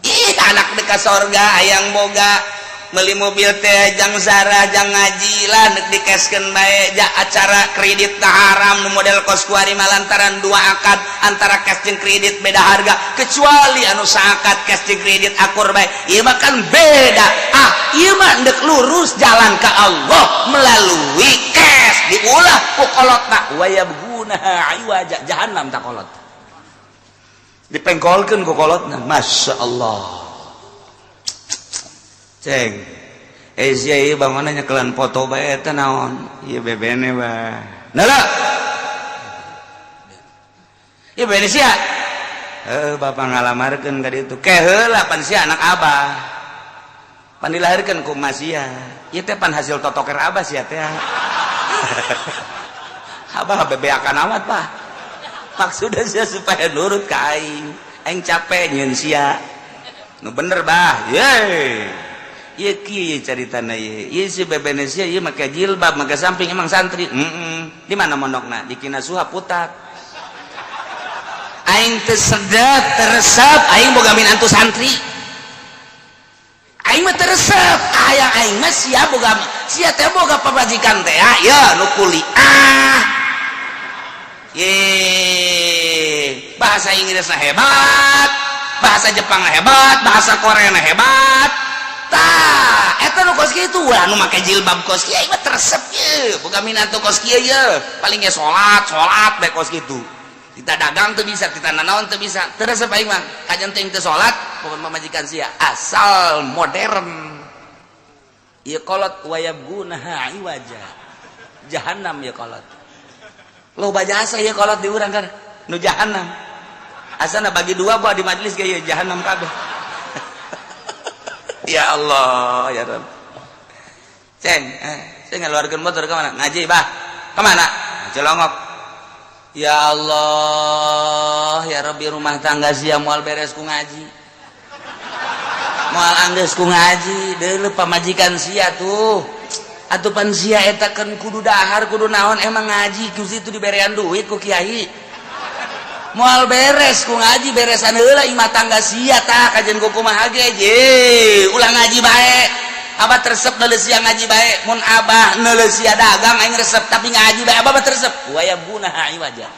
Ih, anak dek ka sorga hayang boga beli mobil teh jang zarah, jang ngaji lah, nek dikeskeun bae ja. Acara kredit na haram nu model kos kuari mah, lantaran dua akad antara cash jeung kredit beda harga, kecuali anu saakad cash jeung kredit akur bae. Ieu mah kan beda. Ah, ieu mah ndek lurus jalan ke Allah melalui cash, diulah ku kolotna wayabghunaha iwaja, jahannam. Tak kolot dipengkolkeun ku kolotna. Masya Allah. Ceng, eh sia ieu bangunna nyekelan foto bae. Eta naon ieu? Bebene, bah. Nala ieu bebene sia. Heuh, bapak ngalamarkeun ka ditu ke heula. Pan sia anak abah, pan dilahirkeun ku emak sia. Ieu teh pan hasil totoker abah sia teh. Abah bebeakan amat, Pak. Maksudnya sia supaya nurut ka aing, aing capek nyieun sia. Nu bener, bah. Ye ieu kieu caritana ieu. Ieu si bebene sia ieu make jilbab, make samping, emang santri. Heeh. Di mana mondokna? Di Kinasuha Putat. Aing teu sedep, teu resep aing boga minantu santri. Aing mah teu resep. Hayang aing mah sia boga, sia teh boga pamajikan teh ya nu kuliah ye, bahasa Inggrisna hebat, bahasa Jepang hebat, bahasa Korea hebat. Tah, eta nu kos kitu. Ulah nu make jilbab kos kieu, aing mah teu resep ye boga minantu kos kieu ye. Paling ge salat salat bae kos kitu, kita dagang tuh bisa, kita nanaon tuh bisa. Teu resep aing mah. Kajian teh teu salat pamajikan sia, asal modern. Ieu kolot wayabghunaha iwaja, jahanam ieu kolot. Loba jasa ieu kolot di urang kan nu jahanam. Asana bagi dua buah di majelis ge ieu jahanam kabeh. Ya Allah, ya Rabb. Ceng, eh, saya ngeluarkan motor ke mana? Ngaji, bah. Kemana? Celongok. Ya Allah, ya Rabbi, rumah tangga sia moal beres ku ngaji, moal anggeus ku ngaji. Deuleu pamajikan sia tuh. Atuh pan sia eta kan kudu dahar, kudu naon. Emang ngaji ku situ diberean duit ku kiai? Moal beres ku ngaji, beresan heula imah tangga sia. Tah, kajian ku kumaha ge je, ulah ngaji bae. Abah teresep neuleuh sia ngaji bae. Mun abah neuleuh sia dagang aing resep, tapi ngaji bae abah mah teresep. Wa yabghunaha iwaja.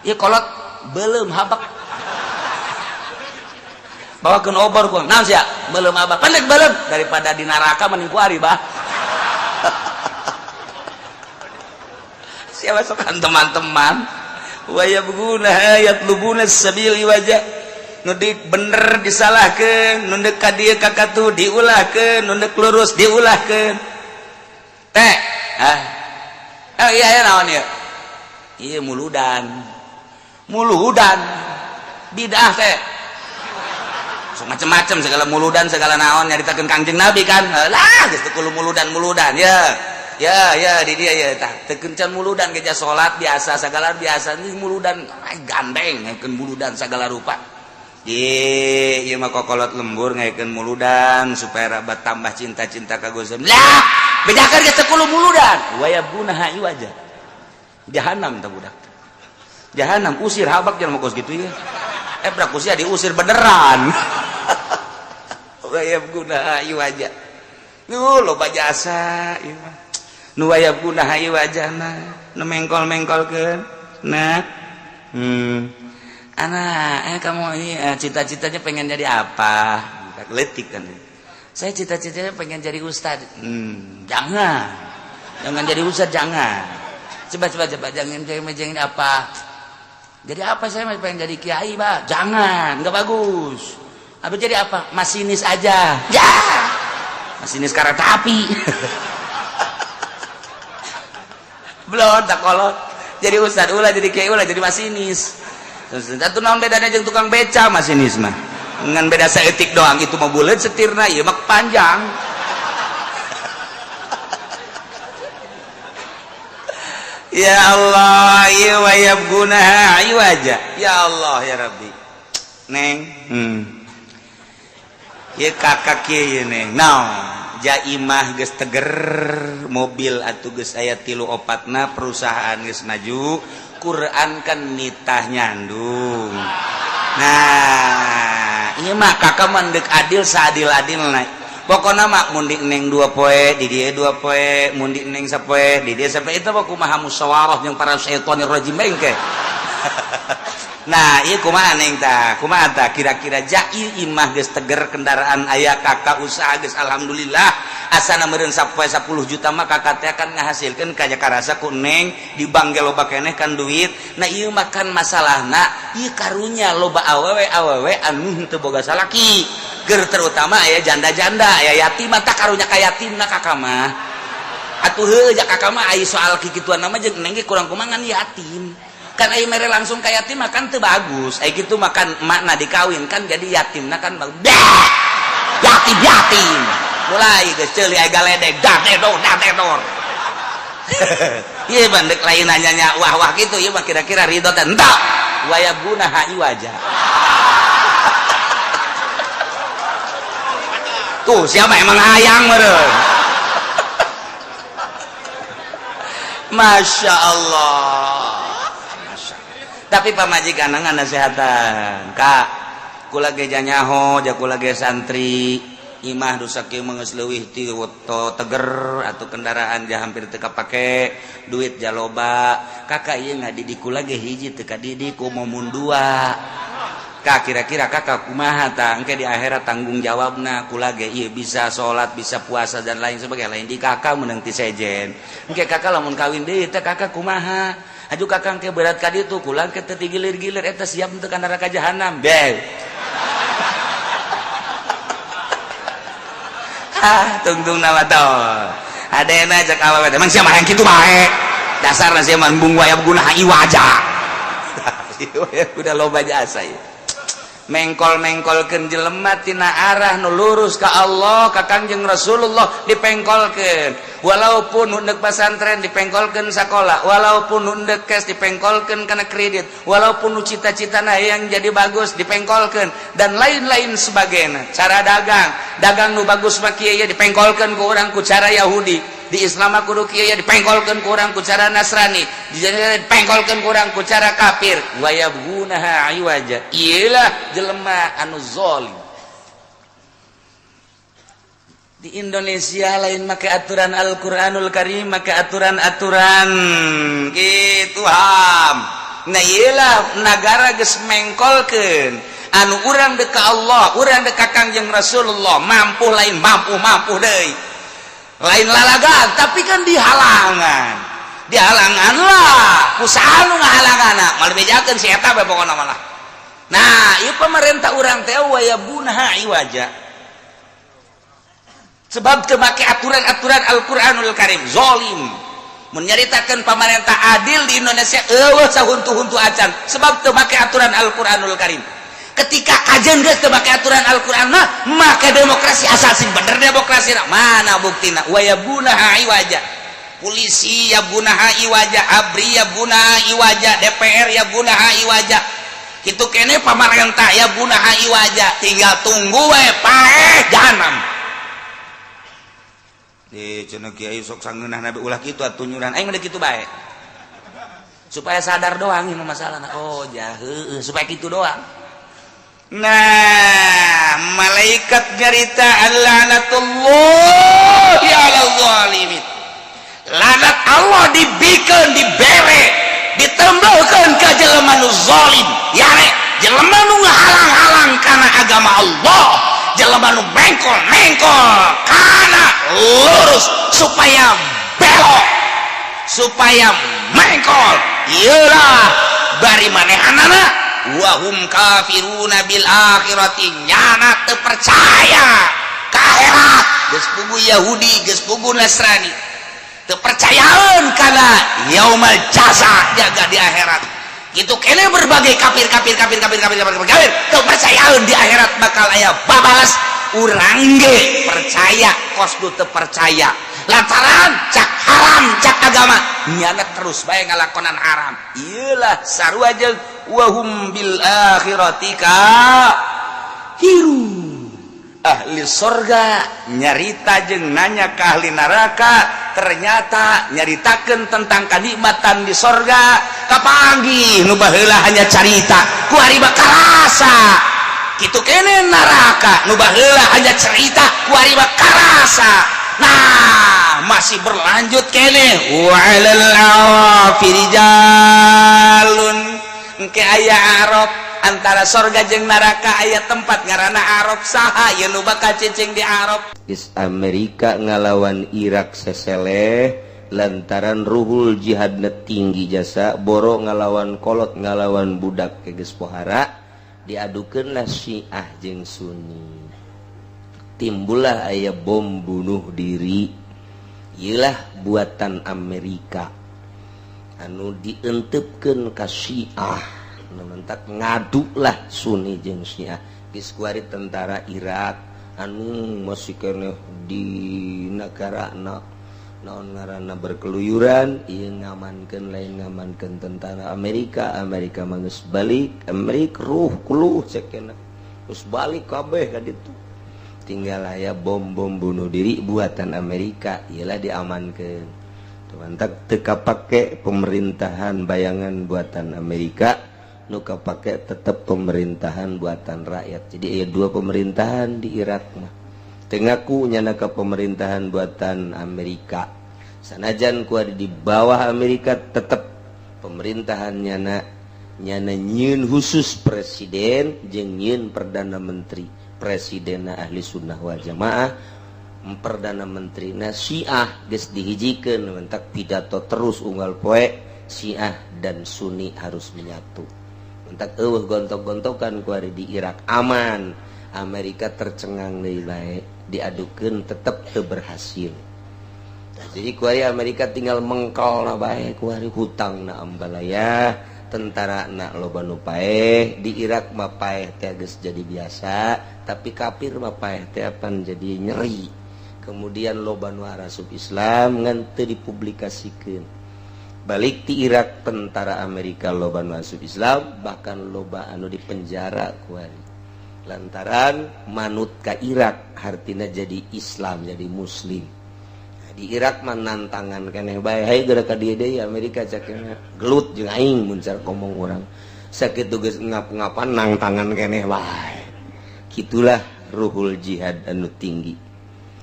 Ieu kolot beuleum habak. Bawakeun obor ku. Naon sia? Beuleum abah. Pendek beuleum daripada di neraka mending ku ari bah. Siapa sokan teman-teman? Wa yabghunaha yatlubuna sabil iwaja. Nu bener disalahkeun, nu deuk ka dieu ka katuh diulahkeun, nu deuk lurus diulahkeun. Teh, ah. Oh iya ya naon ieu? Ieu muludan. Muludan. Bidah teh. So macem-macem segala muludan segala naon nyaritakeun Kangjeng Nabi kan. Lah geus teu kudu muludan-muludan ya. Ya ya di dia ya tah teu kencan muludan ge salat biasa segala biasa ini muludan gandeng ngakeun muludan segala rupa. Ye, ieu mah kokolot lembur ngaikeun muludan supaya rabat tambah cinta-cinta ka Gusti. Lah, bejakeun geus teu kudu muludan. Wa yabghunaha iwaja. Jahanam tah budak. Jahanam usir habak jangan kos gitu ya. Brak usia diusir beneran. Wa yabghunaha iwaja. Nu loba jasa ieu mah. Nu wa yabghunaha iwaja mah nu mengkol-mengkolkeun. Nah. Anak, kamu ini cita-citanya pengen jadi apa? Letik kan. Saya cita-citanya pengen jadi ustad. Jangan. Jangan jadi ustad, jangan. Coba coba coba jangan jangan apa? Jadi apa saya masih pengen jadi kiai, Pak? Jangan, nggak bagus. Apa jadi apa? Masinis aja. Ya. Masinis kereta api. Belum tak kolot. Jadi ustad ulah, jadi kiai ulah, jadi masinis. Terus atuh naon bedana jeung tukang beca masinis mah? Ngan beda saeutik doang, itu mah buleut setirna, ieu mah panjang. Ya Allah, ieu wa yabghunaha iwaja. Ya Allah ya Rabbi. Neng, Ieu kakak kieu ieu neng. Naon? Jaimah geus teger mobil atuh geus aya 3 4na perusahaan geus maju. Quran kan nitah nyandung. Nah, ieu mah kakak mah deuk adil saadil-adilna. Pokona mah mun di neng 2 poe, di dieu 2 poe, mun di neng sapoe, di dieu sapoe, itu mah kumaha musyawarah jeung para syaitonir rajim engke. Nah, ieu kumaha neng tah? Kumaha tah kira-kira jai imah geus teger kendaraan aya kakak usaha geus alhamdulillah asana meureun sapoe 10 juta mah kakak teh akan ngahasilkeun kaya karasa ku neng di bank ge loba keneh kan duit. Nah, ieu mah kan masalahna ieu karunya loba awewe-awewe anu henteu boga salaki. Ger terutama aya janda-janda, aya yatim tah karunya ka yatimna kakak mah. Atuh heuh ja kakak mah aya soal kikituan mah jeung neng ge kurang kumaha ngan yatim. Kan aya mere langsung ka yatim mah kan teu bagus. Aya kitu makan makna dikawin kan jadi yatimna kan yatim yatim. Mulai geus ceuli aya galedeg dadedor dadedor. Ieu mah deuk lain nanya wah-wah kitu ieu mah kira-kira ridho teh henteu. Wa yabghunaha iwaja. Tuh siapa emang hayang meureun. Masya Allah. Tapi pamajikan ngan nasehatan kak kula ge janyaho ja kula ge santri imah dosa kieu mah geus leuwih ti teger atau kendaraan ja hampir teu kapake duit ja loba kakak ieu ngadidik kula ge hiji teu kadidik ku momun dua kak kira-kira kakak kumaha tah engke di akhirat tanggung jawabna kula ge ieu bisa salat bisa puasa dan lain sebagainya lain di kakak meunang ti sejen engke kakak lamun kawin deui teh kakak kumaha aju kakang ke berat ka ditu kula ke teu digilir-gilir eta siap untuk ka neraka jahanam be. Ah tungtung nama tau adena cek awewe emang sia mah yang kitu bae dasarna sia mah embung waya guna iwaja. Udah loba jasa ieu mengkol-mengkolkeun jelema tina arah nu lurus ka Allah ka Kangjeng Rasulullah dipengkolkeun walaupun hundek pasantren dipengkolkeun sakola walaupun hundek cash dipengkolkeun kana kredit walaupun nu cita-citana yang jadi bagus dipengkolkeun dan lain-lain sebagainya cara dagang dagang nu bagus mah kieu ya dipengkolkeun ku urang ku cara Yahudi di Islam kudu kieu ya dipengkolkeun ku urang ku cara Nasrani dipengkolkeun ku urang ku cara kafir wa yabghunaha iwaja iyalah jelema anu zalim. Di Indonesia lain make aturan Al-Qur'anul Karim, make aturan-aturan gitu ham. Nah, iyalah negara geus mengkolkeun anu urang dek ka Allah, urang dek ka Kangjeng Rasulullah, mampu lain mampu, mampu deui lain lalagan, tapi kan dihalangan, dihalangan lah ku saha nu ngahalangan malah bejakeun si eta bae pokona malah. Nah, ieu pemerintah urang teh wayabghunaha iwaja, sebab teu make aturan-aturan Al-Qur'anul Karim, zolim. Menyaritakan pemerintah adil di Indonesia euweuh sahuntu-huntu acan, sebab teu make aturan Al-Qur'anul Karim. Ketika kajeun geus teu make aturan Al-Qur'an mah, maka demokrasi asal sing bener demokrasi. Mana buktina? Wayabghunaha iwaja. Polisi yabghunaha iwaja, ABRI yabghunaha iwaja, DPR yabghunaha iwaja, kitu kene pamarentah yabghunaha iwaja. Tinggal tunggu we paeh jahanam. Di cenah kiai sok sangeunah nabi ulah kitu atuh nyuran aing mah kitu bae supaya sadar doang ini masalah. Oh ja, heueuh, supaya kitu doang. Nah, malaikat nyarita laknatullahi ala zalimin, Laknat Allah dibikeun, dibere, ditembelkeun ka jelema nu zalim, yare jelema nu ngahalang-halang kana agama Allah, jelema nu mengkol-mengkol kana lurus supaya belok, supaya mengkol. Iyalah bari manehanana wahum kafiruna bil akhirati, nyana teu percaya ka akhirat. Geus pugu Yahudi, geus pugu Nasrani, teu percayaan kana yaumal jaza, jaga di akhirat gitu kene. Berbagai kafir, kafir, kafir, kafir, kafir, kafir, kafir, teu percayaan di akhirat bakal aya babalas. Urang ge percaya kos du teu percaya, lantaran cak haram, cak agama, nyana terus bae ngalakonan haram. Iyalah sarua jeung wahum bil akhirati kafirun. Ahli sorga nyarita jeung nanya ke ahli neraka, ternyata nyaritakeun tentang kenikmatan di sorga. Kapanggih nu baheula hanya carita, ku ari bakal rasa kitu kene. Neraka nu baheula hanya cerita, ku ari bakal rasa. Nah, masih berlanjut kene, wa 'alal a'rafi rijalun. Engke aya Arab, antara sorga jeung neraka aya tempat ngaranna Arab. Saha ieu nu bakal cicing di Arab? Is Amerika ngalawan Irak seseleh lantaran ruhul jihadna tinggi jasa boro ngalawan kolot, ngalawan budak ke geus pohara. Diadukeunlah Syiah jeung Sunni, timbullah aya bom bunuh diri. Iyalah buatan Amerika anu dientepkeun ka Syiah, mentak ngaduklah Sunni jeung Syiah. Geus kuari tentara Irak anu masih keneh di negara naon ngaranna berkeluyuran, ieu ngamankeun, lain ngamankeun tentara Amerika. Amerika mah geus balik, Amerika ruh kuluh cekena geus balik kabeh ka ditu. Tinggal aya bom-bom bunuh diri buatan Amerika, ialah diamankeun. Mantap, teu kapake pemerintahan bayangan buatan Amerika, nu kapake tetep pemerintahan buatan rakyat. Jadi aya dua pemerintahan di Irak mah. Teu ngaku nyana ke pemerintahan buatan Amerika, sanajan ku ada di bawah Amerika, tetep pemerintahan nyana. Nyana nyieun khusus presiden jeung nyieun perdana menteri. Presiden ahli sunnah wal jamaah, perdana menteri na Syiah. Geus dihijikeun, mentak pidato terus unggal poe, Syiah dan Sunni harus menyatu. Mentak euweuh gontok-gontokan kuari di Irak, aman. Amerika tercengang deui bae, diadukeun tetep teu berhasil. Jadi kuari Amerika tinggal mengkol na bae kuari, hutang na ambalaya, tentara na loba nu paeh. Di Irak mah paeh teh geus jadi biasa, tapi kafir mah paeh teh apan jadi nyeri. Kemudian loba nu arasup Islam ngan teu dipublikasikeun. Balik di Irak, tentara Amerika loba nu asup Islam, bahkan loba anu di penjara kuari lantaran manut ka Irak, hartina jadi Islam, jadi Muslim. Nah, di Irak mah nantangan keneh bae, "Hayu geura ka dieu deui Amerika," cakena, "gelut jeung aing." Mun cara ngomong urang sakitu geus ngap-ngapan, nangtangan keneh bae. Kitulah ruhul jihad anu tinggi.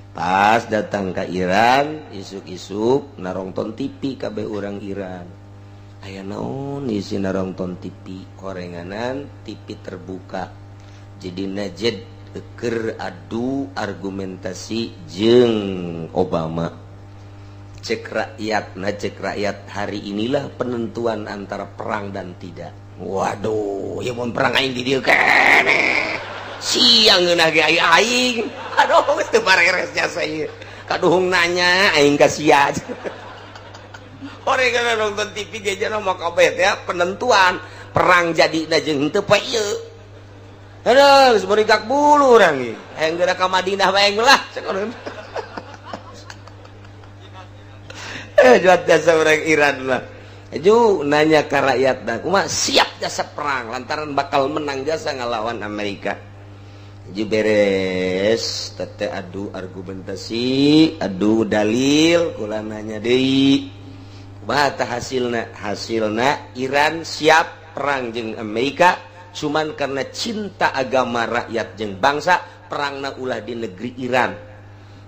Pas datang ke Iran, isuk-isuk narongton TV kabeh orang Iran. Aya naon isi narongton TV, horenganan TV terbuka. Jadi Najed keur adu argumentasi jeung Obama. Cek rakyat, nah, cek rakyat, hari inilah penentuan antara perang dan tidak. Waduh, ya mun perang aing di dieu keneh. Siang ngeunah ge aing aing. Aduh, geus teu bareres jasa ieu. Kaduhung nanya aing ka sia. Horengan nonton TV ge jana mah kabeh teh penentuan perang jadi jeung henteu poe ieu. Aduh, geus berigak bulu urang ieu. Hayang geura ka Madinah bae lah cek urang. Juat jasa orang Iran lah. Ju nanya ke rakyat dah, kumaha siap jasa perang lantaran bakal menang jasa ngalawan Amerika. Ju beres tete adu argumentasi, adu dalil, kula nanya deui. Kumaha tah hasilna? Hasilna Iran siap perang jeung Amerika cuman karena cinta agama, rakyat jeung bangsa, perangna ulah di negeri Iran.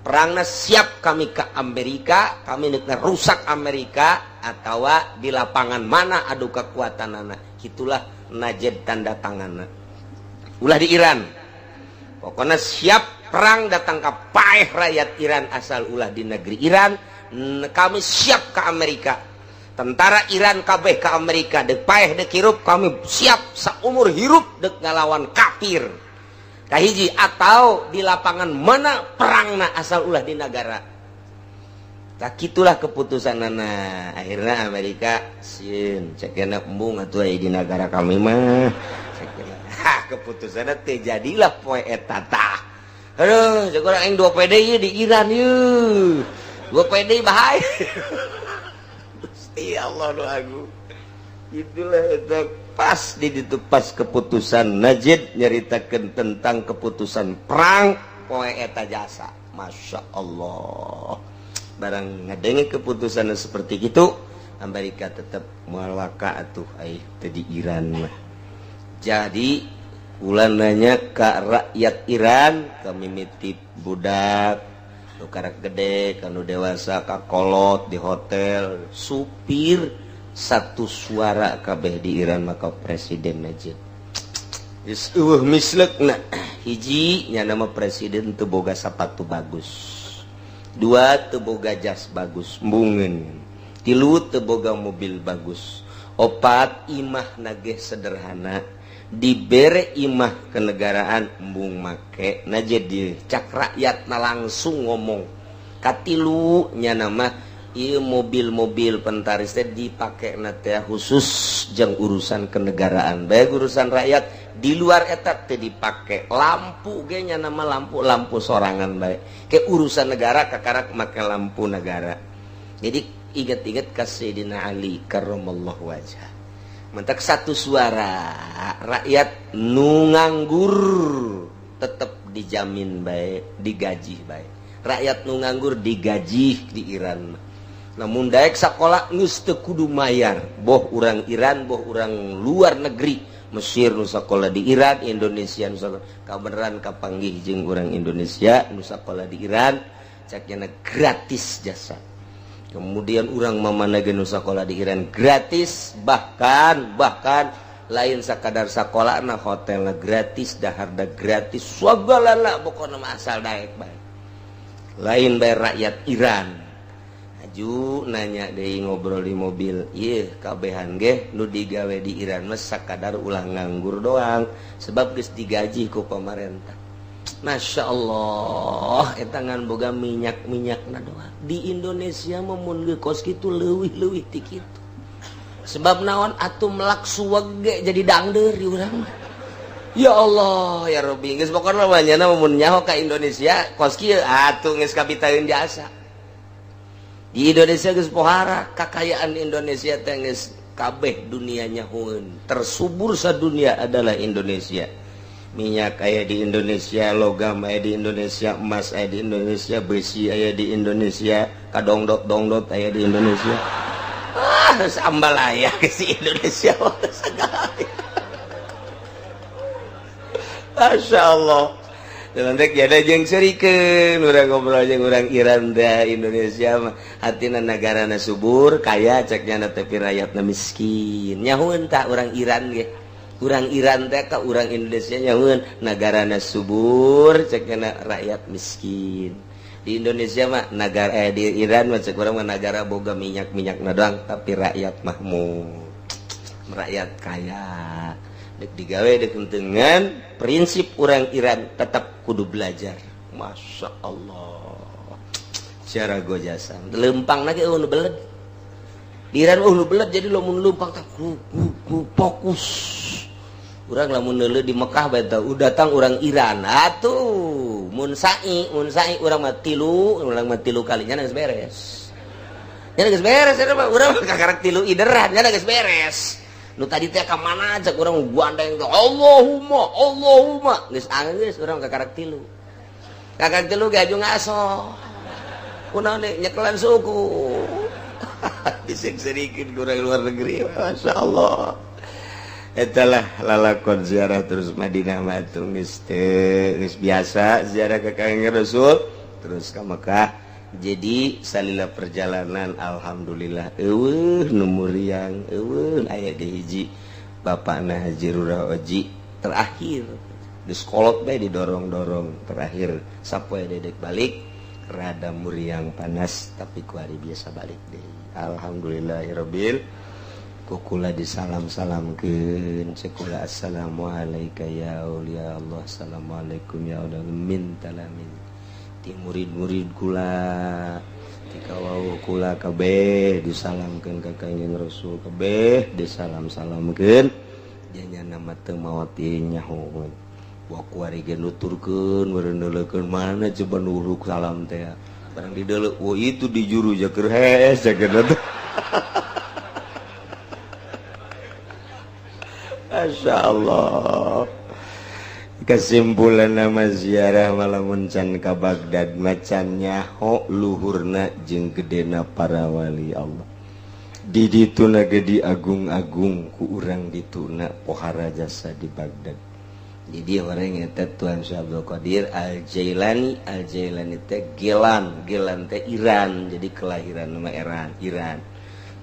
Perangna siap kami ke Amerika, kami nek rusak Amerika atau di lapangan mana adu kekuatan anak. Itulah Najed tanda tangan ulah di Iran. Pokoknya siap perang datang ke paeh rakyat Iran asal ulah di negeri Iran. Kami siap ke Amerika, tentara Iran kabeh ke Amerika, dek paeh dek hirup kami siap seumur hirup dek ngalawan kafir. Kahiji atau di lapangan mana perangna asal ulah di negara. Tak itulah keputusan nana. Akhirnya Amerika sieun, cek embung atuh di negara kami mah. Ha, keputusan teh jadilah poe eta tah. Aduh, cek urang aing 2 PD ieu di Iran ieu. 2 PD bahaya. Gusti Allah nu agung. Itulah itu pas di itu pas keputusan Najid nyeritakan tentang keputusan perang poe eta jasa. Masya Allah, barang ngadenge keputusan seperti itu, Amerika tetap mualwaka atuh ai teu di Iran mah. Jadi ulan nanya ke rakyat Iran, kami mitip budak nu karak gede kanu dewasa, kakolot di hotel, supir, satu suara kabeh di Iran maka presiden Najib. Geus eueuh mislekna. Hiji nya nama presiden teu boga sapatu bagus, dua teu boga jas bagus embungeun, tilu teu boga mobil bagus, opat imah nageh sederhana, dibere imah kenegaraan embung make. Nah, jadi cak rakyat na langsung ngomong, katilu nya nama ieu mobil-mobil pentaris teh dipake na teh khusus jang urusan kenegaraan baik, urusan rakyat di luar eta teh dipake. Lampu ge nya nama lampu lampu sorangan baik, ke urusan negara kakarak make lampu negara. Jadi ingat-ingat ka Sayyidina Ali karramallahu wajah. Mentak satu suara rakyat, nu nganggur tetap dijamin baik, digaji baik. Rakyat nu nganggur digaji di Iran. Namun daek sekolah geus teu kudu mayar, boh urang Iran boh urang luar negeri, Mesir nu sakola di Iran, Indonesia nu sakola. Kabeneran kapanggih jeung urang Indonesia nu sakola di Iran, caknya gratis jasa. Kemudian urang mamana ge nu sakola di Iran gratis, bahkan bahkan lain sakadar sakola na, hotelna gratis, daharna gratis, sagalana pokokna mah asal daek bae, lain bayar rakyat Iran. Aju nanya deui, ngobrol di mobil, ieu kabehan ge nu digawe di Iran mah sakadar ulah nganggur doang sebab geus digaji ku pamarentah. Masya Allah, eta ngan boga minyak-minyakna doang. Di Indonesia mah mun geus kos kitu leuwih-leuwih ti kitu. Sebab naon atuh, melak suweg ge jadi dangdeur di urang mah. Ya Allah ya Rabbi, geus pokona mah nyana mun nyaho ka Indonesia kos kieu atuh geus kapitaeun jasa. Di Indonesia geus pohara kakayaan Indonesia teh, geus kabeh dunia nyahoeun. Tersubur sadunia adalah Indonesia. Minyak aya di Indonesia, logam aya di Indonesia, emas aya di Indonesia, besi aya di Indonesia, kadongdot dongdot aya di Indonesia. Ah, sambal aya si Indonesia segala. Masya Allah. Rek jadi jeung serikeun urang ngobrol jeung urang Iran da Indonesia mah hatina negarana subur kaya cek nyana, tapi rakyatna miskin. Nyahueun tak urang Iran ge? Urang Iran teh ka urang Indonesia nyahueun negarana subur cek nyana, rakyat miskin. Di Indonesia mah negara, eh, di Iran mah cek urang mah negara boga minyak-minyak doang, tapi rakyat mahmur, rakyat kaya. Dek digawe dek dengan prinsip orang Iran tetap kudu belajar. Masya Allah, cara gojasan lempang lagi, oh, nu belet di Iran, oh, nu belet. Jadi lo mun lempang tak ku, ku, ku, fokus. Urang lamun neuleuh di Mekah bae udah datang orang Iran atuh mun sa'i urang mah tilu kalinya geus beres nya, geus beres eta mah. Urang mah kakarak tilu ideran nya geus beres. Nu tadi teh ka mana cek urang gandeng teh, Allahumma Allahumma, geus geus urang kakarak tilu ge aju ngaso kunaon nyekelan suku disek-serikin kurang luar negeri. Masya Allah, etalah lalakon ziarah. Terus Madinah mah atuh geus biasa ziarah ke Kangjeng Rasul, terus ke Mekah. Jadi salila perjalanan alhamdulillah eueuh nu muriang, eueuh. Aya di hiji bapakna Haji Rura Oji terakhir di sekolot bae didorong-dorong. Terakhir sapoe dedek balik rada muriang panas, tapi kuari biasa balik deh. Alhamdulillahirabbil kukula disalam-salamkeun cekula, assalamualaikum ya aulia Allah, assalamualaikum ya Allah min talamin ti murid-murid kula, ti kawau kula kabeh disalamkeun ka Kangjeng Rasul, kabeh disalam-salamkeun. Janya nama teu maot nyaho wa kuari ge nuturkeun meureun mana coba nuruk salam teh barang dideuleu, oh, itu di juru jaker hees jaker teh. Masya Allah, kesimpulan nama ziarah malamun can ka Baghdad macan nyaho luhurna jeung gedena para wali Allah. Di dituna ge diagung-agung ku urang dituna, pohara jasa di Baghdad. Jadi orang eta Tuan Syekh Abdul Qadir Al Jailani. Al Jailani teh Gelan, Gelan teh Iran, jadi kelahiran nama Iran, Iran.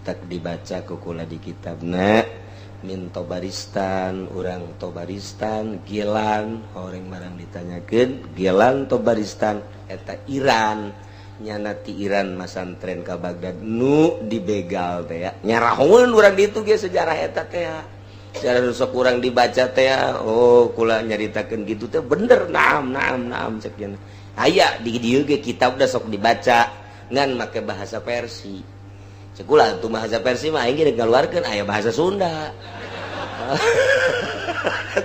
Tak dibaca ku kula di kitabna min Tobaristan, orang Tobaristan Gelan, orang barang ditanyakan Gelan Tobaristan eta Iran. Nyana ti Iran masantren ka Baghdad nu dibegal teh ya. Nyarahoeun urang ditu ge sejarah eta teh ya. Sejarah sok kurang dibaca teh ya. Oh, kula nyaritakeun gitu teh bener, naam naam naam cek nya. Aya di dieu ge kitab udah sok dibaca ngan make bahasa Persi. Cekula tuh bahasa Persi mah aing ge ngaluarkeun aya bahasa Sunda.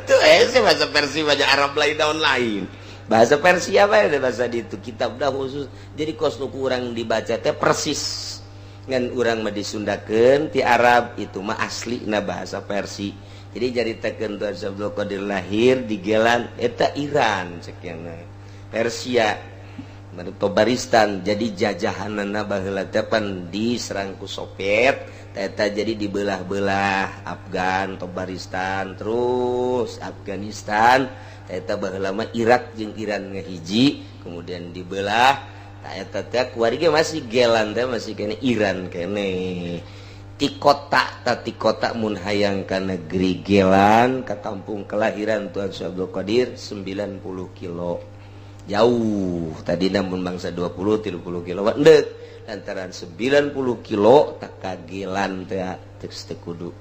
Tuh eh bahasa Persi banyak Arab lain daun lain. Bahasa Persia apa ya bahasa di itu kitab dah khusus. Jadi kos nu kurang dibaca teh persis ngan urang mah disundakeun ti Arab, itu mah asli na bahasa Persi. Jadi caritakeun Tuan Abdul Qadir lahir di Gelan eta Iran sekian Persia Tobaristan. Jadi jajahanana baheula teh pan diserang ku Soviet eta, jadi dibelah-belah Afgan, Tobaristan, terus Afghanistan. Eta baheula mah Irak jeung Iran ngahiji, kemudian dibelah. Eta teh kuari ge masih Gelan teh masih kene Iran kene. Ti kota ta ti kota mun hayang ka negeri Gelan, ka kampung kelahiran Tuan Syekh Abdul Qadir, 90 kilo jauh. Tadi namun bangsa 20 30 kilo endek lantaran 90 kilo tak kagelan teh teu teu kudu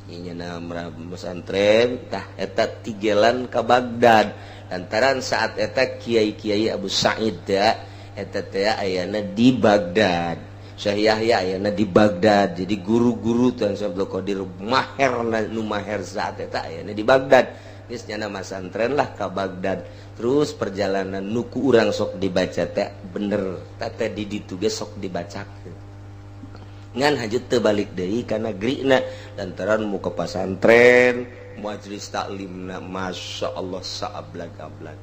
inya pesantren tah eta tigelan ka Baghdad. Lantaran saat eta kiai-kiai Abu Sa'id teh eta teh ayana di Baghdad, Syekh Yahya ayana di Baghdad. Jadi guru-guru Tuan Abdul Qadir maher nu maher saat eta ayana di Baghdad. Geus nyana masantren lah ka Baghdad. Terus perjalanan nuku urang sok dibaca teh bener teh di ditu ge sok dibacakeun ngan hajut teu balik deui ka negrina lantaran mau ke pasantren majelis taklimna Masya Allah saablag-ablag.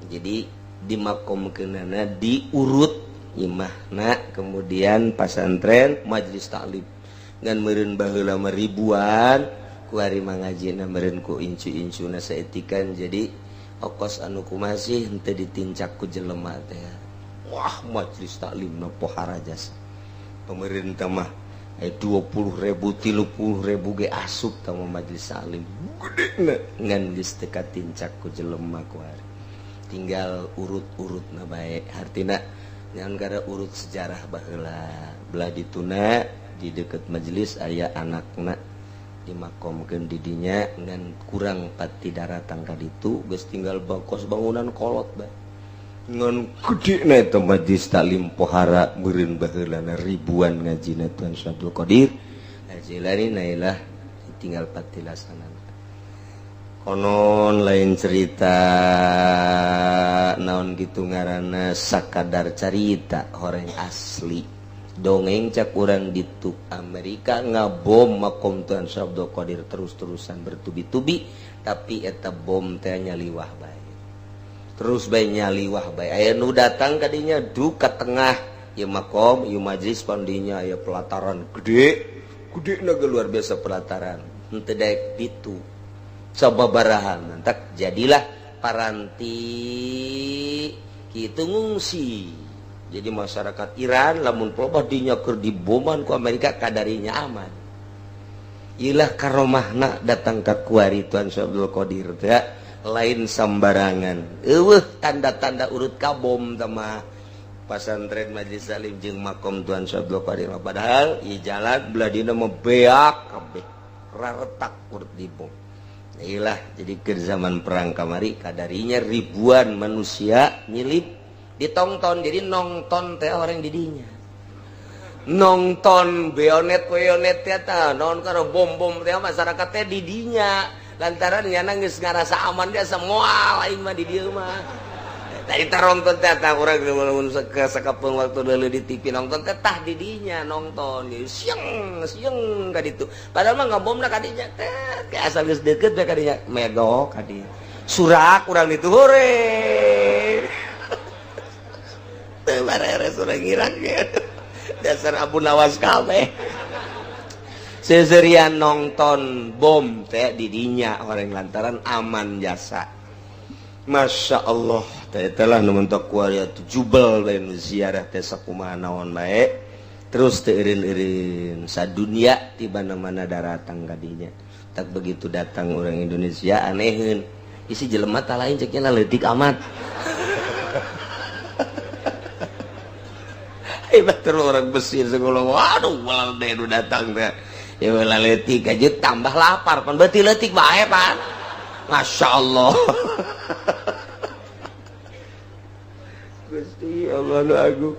Jadi di makomkeunana diurut imahna, kemudian pasantren, majelis taklim ngan meureun baheula mah ribuan, kuari mangajina meureun ku incu-incuna saetikan. Jadi Okos anu kumasih henteu ditincak ku jelema teh. Wah, majelis taklim pohara jasa. Pemerintah mah 20.000 30.000 ge asup ka majelis taklim. Gede ngan geus teu katincak ku jelema kuari. Tinggal urut-urutna bae. Hartina ngan gara urut sejarah baheula. Belah dituna di deket majelis aya anakna dimakomkeun di dinya ngan kurang pati daratang ka ditu geus tinggal bakos bangunan kolot bae. Ngan gedena eta majelis taklim pohara meureun baheulana ribuan ngajina Tuan Syekh Abdul Qadir Al-Jilani nailah tinggal patilasanan. Konon lain cerita naon gitu ngaranna sakadar carita horeng asli dongeng cak urang ditu Amerika ngabom makom Tuan Syekh Abdul Qadir terus-terusan bertubi-tubi tapi eta bom teh nyaliwah bae. Terus bae nyaliwah bae. Aya nu datang kadinya duka tengah ieu makom ieu majlis pandinya aya pelataran gede. Gede na luar biasa pelataran. Henteu daek ditu. Sababarahan mantak jadilah paranti kitu ngungsi. Jadi masyarakat Iran lamun pelobah dinya keur diboman ku Amerika kadarinya aman. Ilah karomahna datang ka kuari Tuan Syekh Abdul Qadir teh lain sambarangan. Eueuh tanda-tanda urut ka bom teh mah pasantren Majelis Taklim jeung makom Tuan Syekh Abdul Qadir. Padahal ieu jalan belah dina mah beak kabeh raretak urut dibom. Ilah jadi ke zaman perang kamari kadarinya ribuan manusia nyilip ditongton jadi nongton teh orang didinya nongton beonet beonet teh tah naon kana bom-bom teh masyarakat teh didinya lantaran nyana geus ngarasa aman dia semua lain mah di dieu mah tadi taronton teh tah urang lamun sakapeung waktu deuleu di TV nongton teh tah didinya nongton siang siang ka ditu padahal mah ngabomna ka dinya teh asal geus deukeut teh ka dinya medok ka dinya surak urang ditu hore teu bareres urang Irak dasar Abu Nawas kabeh seserian nonton bom teh didinya orang lantaran aman jasa. Masya Allah teh telah numentok kuari jubel bae nu ziarah teh sakumaha naon bae terus teu eureun-eureun sadunia ti mana-mana daratang ka dinya. Tak begitu datang orang Indonesia aneheun isi jelema tah lain cek nya leutik amat. Hebat terus orang Mesir sekolah waduh malah deh nu datang teh ya malah leutik aja tambah lapar pan berarti leutik bae pan. Masya Allah. Gusti Allah nu agung.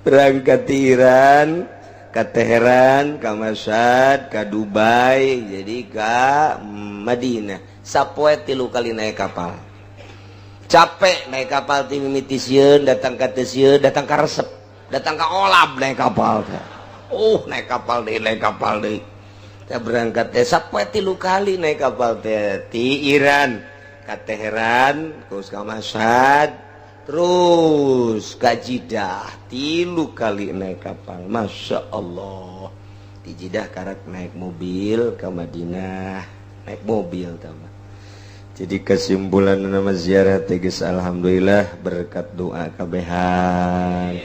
Berangkat di Iran, ke Teheran, ke Mashhad, ke Dubai, jadi ke Madinah. Sapoe 3 kali naik kapal. Capek naik kapal ti mimiti sieun, datang ka teu sieun, datang ka resep, datang ka olab naik kapal teh. Naik kapal deui, naik kapal deui. Teh berangkat teh sapoe 3 kali naik kapal teh ti Iran ka Teheran, terus ka Mashhad, terus ka Jeddah 3 kali naik kapal. Masya Allah. Di Jeddah karak naik mobil ke Madinah, naik mobil tambah. Jadi kesimpulan nama ziarah tegas alhamdulillah berkat doa kabehan.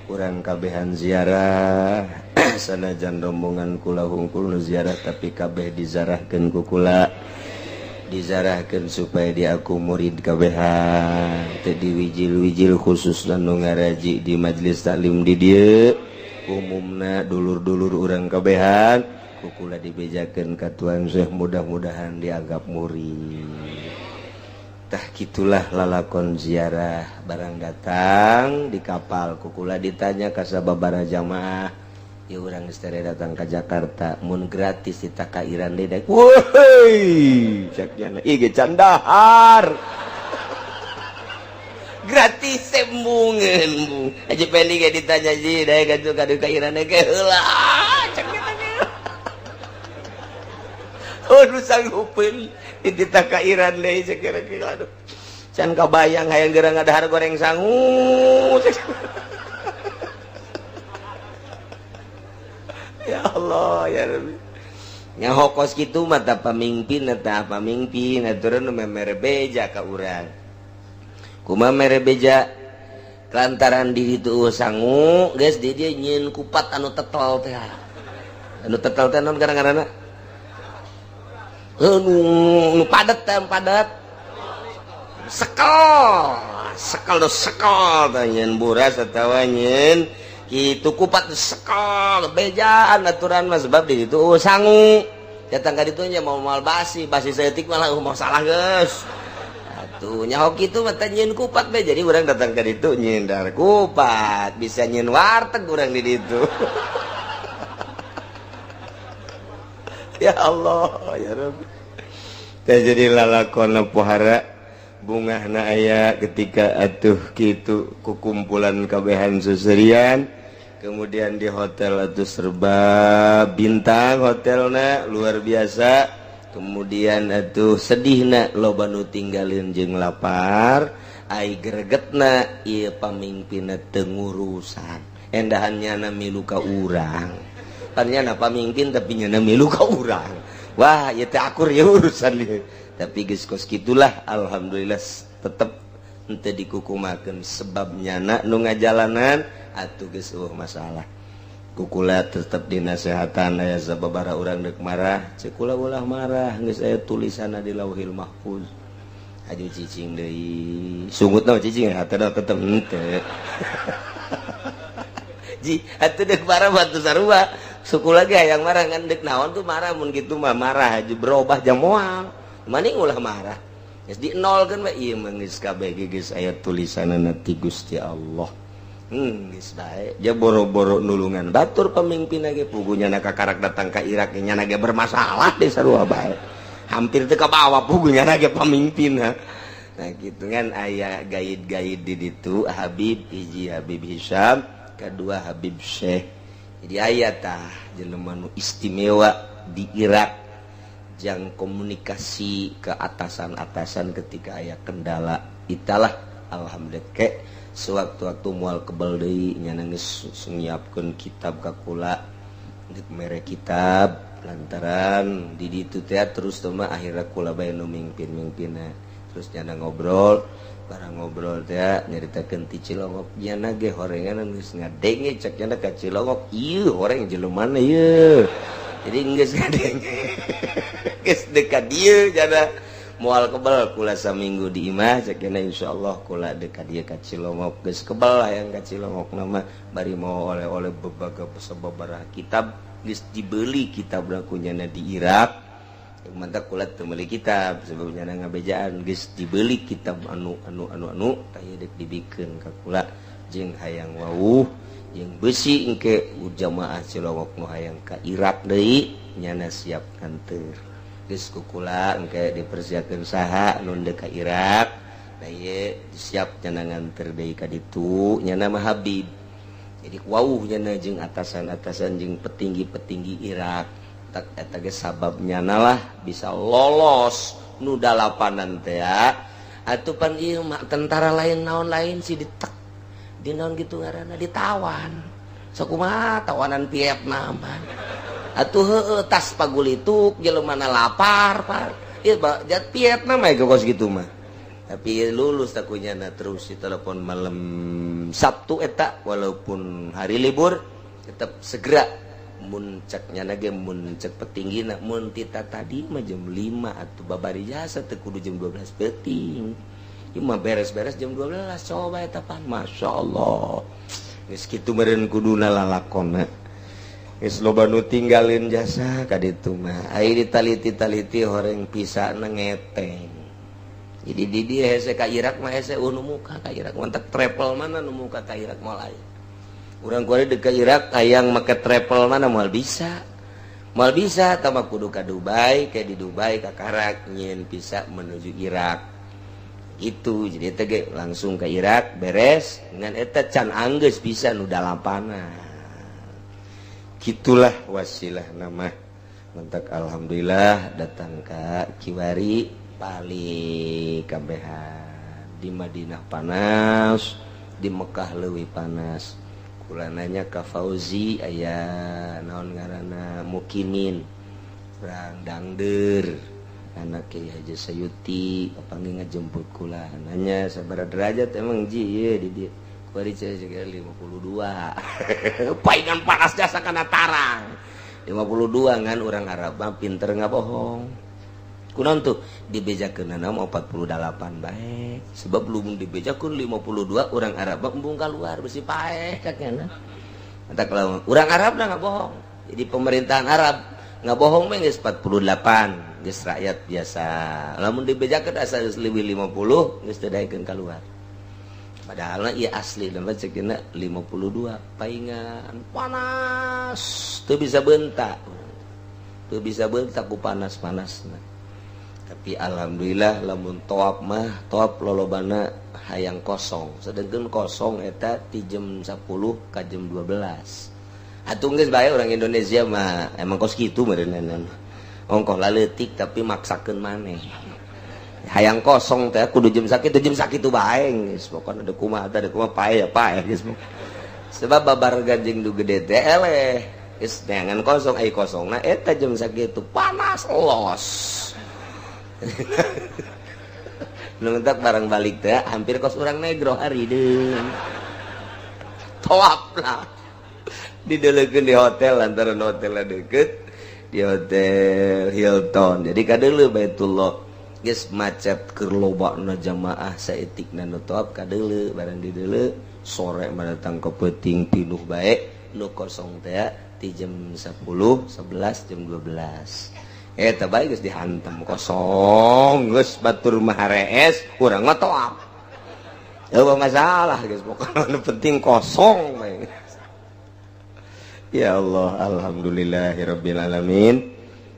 Urang kabehan ziarah sanajan rombongan kula hungkul nu ziarah tapi kabeh dizarahkeun ku kula. Dizarahkeun supaya diaku murid kabehan teu diwijil-wijil khusus nu ngaraji di majelis taklim di dieu umumna dulur-dulur urang kabehan ku kula dibejakeun ka Tuan Syekh mudah-mudahan dianggap murid. Tah kitulah lalakon ziarah barang datang di kapal kukula ditanya ka sababaraha jamaah ya urang geus tere datang ka Jakarta mun gratis ditaka Iran deui daek woi cek nya ieu ge candahar gratis sembungeun bung aja pendi ge ditanya ji daek ka ka Iran ge heula cek nya oh nu sanggupeun ditaka Iran deui cek kira-kira aduh can kabayang hayang geura ngadahar goreng sangu. Ya Allah ya Rabbi. Nyaho kos kitu mah tah pamimpin tah pamimpin aturan nu mere beja ka urang. Kumaha mere beja? Lantaran di ditu sangu geus di dieu nyieun kupat anu tetel teh. Anu tetel teh naon ngaranna? Heuh, nu padet teh, padet. Sekel, sekel nu sekel teh nyieun buras atawa nyieun kitu kupat sekel bejaan aturan mah, sebab di ditu sangu. Datang ka ditu nya mau mal basi, basi saeutik malah mau salah geus. Atuh nyaho kitu mah teh nyieun kupat be, jadi urang datang ka ditu nyieun dar kupat, bisa nyieun warteg urang di ditu. Ya Allah, ya Rabbi. Teh jadi lalakon pohara bungahna aya ketika atuh kitu kukumpulan kabehan seserian, kemudian di hotel atuh serba bintang, hotelna luar biasa. Kemudian atuh sedihna loba nu tinggalin jeung lapar, ai gregetna ieu pamimpinna teu ngurusan, endahan nyana milu ka urang. Pan nyana pamimpin tapi nyana milu ka urang. Wah, ieu teh akur ya urusan ieu. Tapi geus kos kitulah, alhamdulillah tetep henteu dikukumakeun sebab nyana nu ngajalanan atuh geus eueuh masalah. Kukula tetep dinasehatan aya sababaraha urang deuk marah, ceuk kula ulah marah, geus aya tulisanna di Lauhil Mahfuz. Aju cicing deui. Sungutna cicing hatena tetep henteu. Ji, atuh deuk marah batu sarua. Suku lagi hayang marah ngan deuk naon tuh marah, mun kitu mah marah aju berubah jam moal. Maning ulah marah. Geus di nolkeun we ieu mah geus kabeh geus aya tulisanna ti Gusti Allah. Geus bae. Ja boro-boro nulungan batur pemimpin ge pugunya na kakarak datang ka Irak nya ge bermasalah deh sarua bae. Hampir teu kabawa pugunya ge pemimpin. Nah gitu kan aya gaid-gaid di ditu Habib hiji Habib Hisyam, kedua Habib Syekh. Jadi aya tah jelema nu istimewa di Irak jang komunikasi ke atasan-atasan ketika aya kendala. Italah alhamdulillah ke sewaktu-waktu mual kebel deui nya geus nyiapkeun kitab ka kula deuk mere kitab lantaran di ditu teh terus teh mah akhirna kula bae nu mimpin-mimpinna. Terus nyana ngobrol, barang ngobrol teh nyaritakeun ti Cilongok, nyana ge horengan geus ngadenge cek nyana ka Cilongok ieu horeng jelema ieu. Jadi geus ngadenge geus dekat dieu jana moal kebel kula saminggu di imah cek nyana insyaallah kula dekat dieu ka Cilongok geus kebel hayang ka Cilongok nama bari mau oleh-oleh bebaga sababaraha kitab geus dibeli kitab ku nyana di Irak. Mantap kula teu meuli kitab sebab nyana ngabejaan geus dibeli kitab anu anu anu anu tah ieu deuk dibikeun ka kula jeung hayang wawuh jeung besi engke jamaah Cilongok nu hayang ka Irak deui nyana siap nganteur. Geus ku kula engke dipersiapkeun saha nu deuk ka Irak da ieu siap nyana nganteur deui ka ditu nyana mah Habib. Jadi wawuh nyana jeung atasan-atasan jeung petinggi-petinggi Irak. Tak eta ge sabab nyana lah bisa lolos nu dalapanan teh atuh pan ieu mah tentara lain naon lain si ditek di naon gitu ngaranna ditawan. Sakumaha tawanan Vietnam atuh heueuh tas pagulituk jelema lapar pan ieu jat Vietnam aya kos kitu mah. Tapi lulus takunyana terus di telepon malam Sabtu eta walaupun hari libur tetap segera mun cek nyana ge mun cek petinggina mun tita tadi mah jam 5 atuh babari jasa teu kudu jam 12 peuting. Ieu mah beres-beres jam 12 coba eta pan masyaallah. Geus kitu meureun kuduna lalakonna. Geus loba nu tinggalin jasa ka ditu mah. Ai ditaliti-taliti horeng pisana ngeteng. Jadi di dieu hese ka Irak mah hese nu muka ka Irak mantak travel mana nu muka ka Irak moal aya. Urang kuari deuk ka Irak hayang make travel mana moal bisa. Moal bisa tah mah kudu ka Dubai, ke di Dubai ka Karak nyieun visa menuju Irak. Gitu jadi eta ge langsung ke Irak beres ngan eta can anggeus bisa nu dalapanan. Gitulah wasilah nama. Mentak alhamdulillah datang ka Kiwari balik kabehan di Madinah panas, di Mekah leuwih panas. Kula nanya ka Fauzi aya naon ngaranna mukimin. Urang dangder anak Kiai Haji Sayuti kapanggih ngajemput kula, nanya sabaraha derajat emang ji ieu di dieu. Kuari cek 52, paingan panas jasa kana tarang 52. Ngan urang Arab mah pinter ngabohong. Kunaon tuh dibejakeun na 48 bae, sebab belum dibejakeun 52 orang Arab mah embung keluar, besi paeh kakena. Mata kalau orang Arab dah nggak bohong. Jadi pemerintahan Arab nggak bohong mah geus 48, geus rakyat biasa. Lamun dibejakeun asa geus leuwih 50, geus teu daekeun keluar. Padahal ieu asli lambat cekina 52, paingan panas teu bisa bentak. Teu bisa bentak ku panas-panasna. Tapi alhamdulillah lamun toap mah toap lolobana hayang kosong. Sedangkan kosong eta ti jam 10 ka jam 12. Atuh geus bae orang Indonesia mah emang kos kitu meureunna. Ongkoh laleutik tapi maksakeun maneh. Hayang kosong teh kudu jam sakitu, jam sakitu bae geus pokona ada kumaha teh, ada kumaha, pae ya pae geus. Sebab babar jeung nu gede teh eleh. Geus neangan kosong, ai kosongna eta jam sakitu panas los. Nu mentak barang balik teh hampir kos urang negro hari deung. Toap lah. Didelekeun di hotel lantaran hotelnya deket di hotel Hilton. Jadi kadeuleu Baitullah geus macet keur lobana jamaah saeutikna nu toap kadeuleu. Barang dideuleu sore mah datang ke peuting pinuh bae. Nu kosong teh ti jam 10, 11, jam 12. Eta bae geus dihantam kosong, geus batur mah harees, urang mah toap. Eueuh masalah geus, pokona nu penting kosong bae. Ya Allah, alhamdulillahirabbil alamin.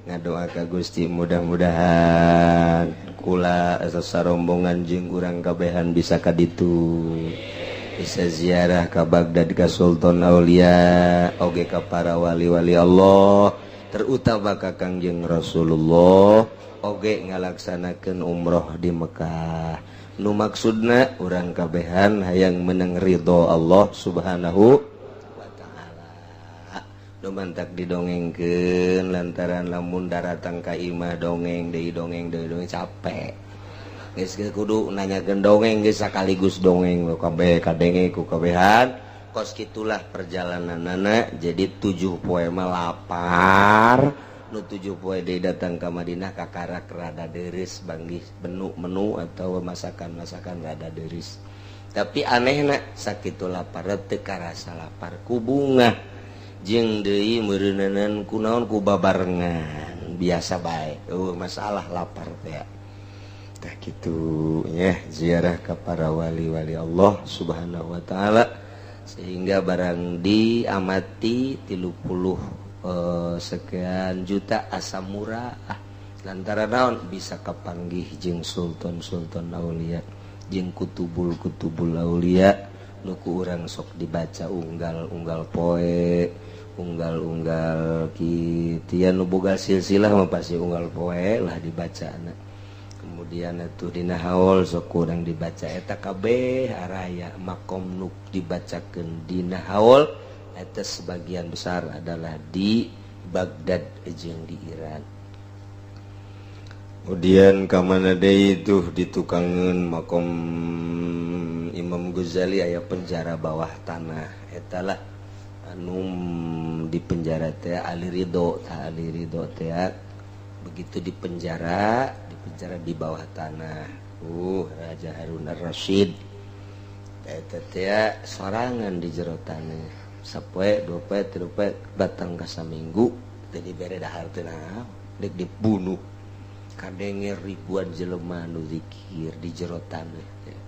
Ngadoa ka Gusti, mudah-mudahan kula sarombongan jeung urang kabehan bisa ka ditu, bisa ziarah ka Baghdad, ka Sultan Aulia oge ka para wali-wali Allah, terutama ka Kangjeng Rasulullah, oge ngalaksanakeun umroh di Mekah. Nu maksudna urang kabehan hayang menang ridho Allah Subhanahu wa Ta'ala. Nu mantak didongengkeun lantaran lamun daratang ka imah dongeng deui, dongeng deui, dongeng capek. Geus kudu nanyakeun dongeng, geus sakaligus dongeng kabeh kadenge ku kabehan. Kos kitulah perjalananana. Jadi 7 poe mah lapar, nu 7 poe deui datang ka Madinah kakarak rada deris, banggih menu-menu atau masakan-masakan rada deris. Tapi anehna sakitu lapar teu karasa lapar ku bungah jeung deui meureunanan kunaon ku babarengan biasa bae. Eueuh masalah lapar teh. Tah kitu nya ziarah ka para wali-wali Allah Subhanahu wa Ta'ala, sehingga barang diamati 30 sekian juta asa murah lantaran naon bisa kapanggih jeung sultan-sultan aulia jeung kutubul-kutubul aulia nu ku urang sok dibaca unggal-unggal poe, unggal-unggal kitu. Nu boga silsilah mah pasti unggal poe lah dibaca. Kemudian itu dina haul sok kurang dibaca. Eta kabeh araya makom nu dibacakeun dina haul eta sebagian besar adalah di Baghdad jeung di Iran. Kemudian ka mana deui tuh ditukangeun makom Imam Ghazali aya penjara bawah tanah. Eta lah anu di penjara teh Ali Ridho. Tah Ali Ridho teh begitu di penjara, di penjara di bawah tanah. Raja Harun Ar-Rasyid eta teh sorangan di jero tanah sapoe, dua poe, tilu poe, batang ka saminggu teu dibere dahar teh naon, dek dibunuh. Kadenge ribuan jelema nu zikir di jero tanah teh.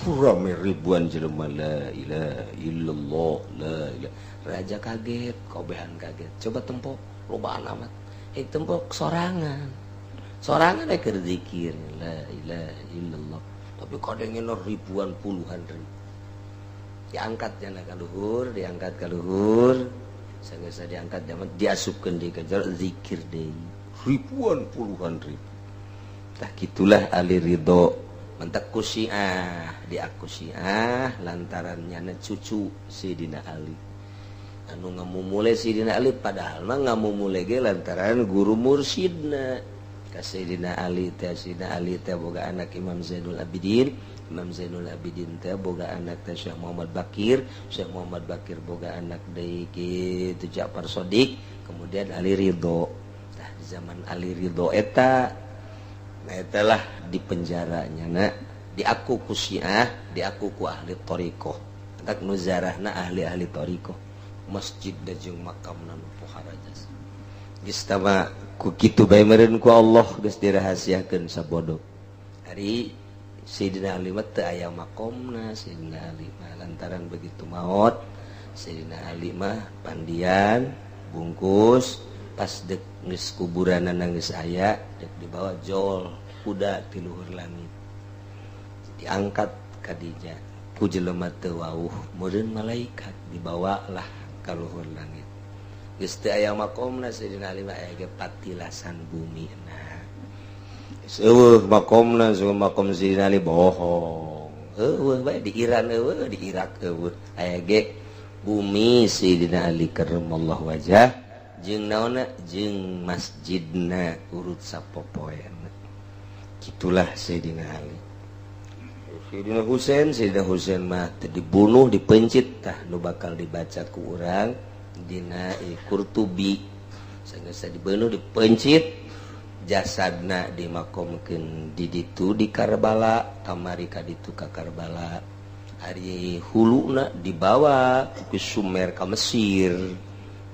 Rame ribuan jelema, la ilaha illallah, la ilaha. Raja kaget, kobehan kaget. Coba tempo lobaan amat, eh tempo sorangan, sorangan keur zikir la ilaha illallah, tapi kadenge ribuan, puluhan ribu. Diangkat jana ka luhur, diangkat ka luhur. Sanggeus diangkat zaman diasupkeun deui ka jero, zikir deui ribuan, puluhan ribu. Tah gitulah Ali Ridho. Mantak ku Syiah diaku Syiah lantaran nyana cucu Sidina Ali. Anu ngamumule Sidina Ali, padahal mah ngamumule ge lantaran guru mursidna ka Sayyidina Ali teh. Sayyidina Ali teh boga anak Imam Zainul Abidin, Imam Zainul Abidin teh boga anak teh Syekh Muhammad Bakir, Syekh Muhammad Bakir boga anak deui kitu Ja'far Shodiq, kemudian Ali Ridho. Tah, di zaman Ali Ridho eta, nah, eta lah di penjaranya na diaku ku Syiah, diaku ku ahli thoriqoh, tak nu zarahna ahli-ahli thoriqoh, masjid da jeung makamna nu pohara jas. Geus tama ku kitu bae meureun ku Allah geus dirahasiakeun sabodo. Ari Sayyidina Ali mah teu aya makomna. Sayyidina Ali mah lantaran begitu maot Sayyidina Ali mah pandian bungkus, pas dek geus kuburanana geus aya, dek dibawa jol kuda ti luhur langit, diangkat kadinya ku jelema teu wauh, meureun malaikat, dibawalah ka luhur langit. Geus teu aya makomna Sayyidina Ali mah, aya ge patilasan bumi. Nah, geus euweuh makomna. So makom Sayyidina Ali bohong, euweuh bae di Iran, euweuh di Irak, euweuh, aya ge bumi Sayyidina Ali karramallahu wajah jeung naonna jeung masjidna urut sapopoeana. Gitulah Sayyidina Ali. Sayyidina Husain, Sayyidina Husain mah teu dibunuh, dipencit. Tah, nu bakal dibaca ku urang dina Qurtubi, sanggeus dibunuh, dipencit, jasadna dimakomkeun di ditu di Karbala, kamari ka ditu ka Karbala. Ari huluna dibawa ke Sumer, ka Mesir.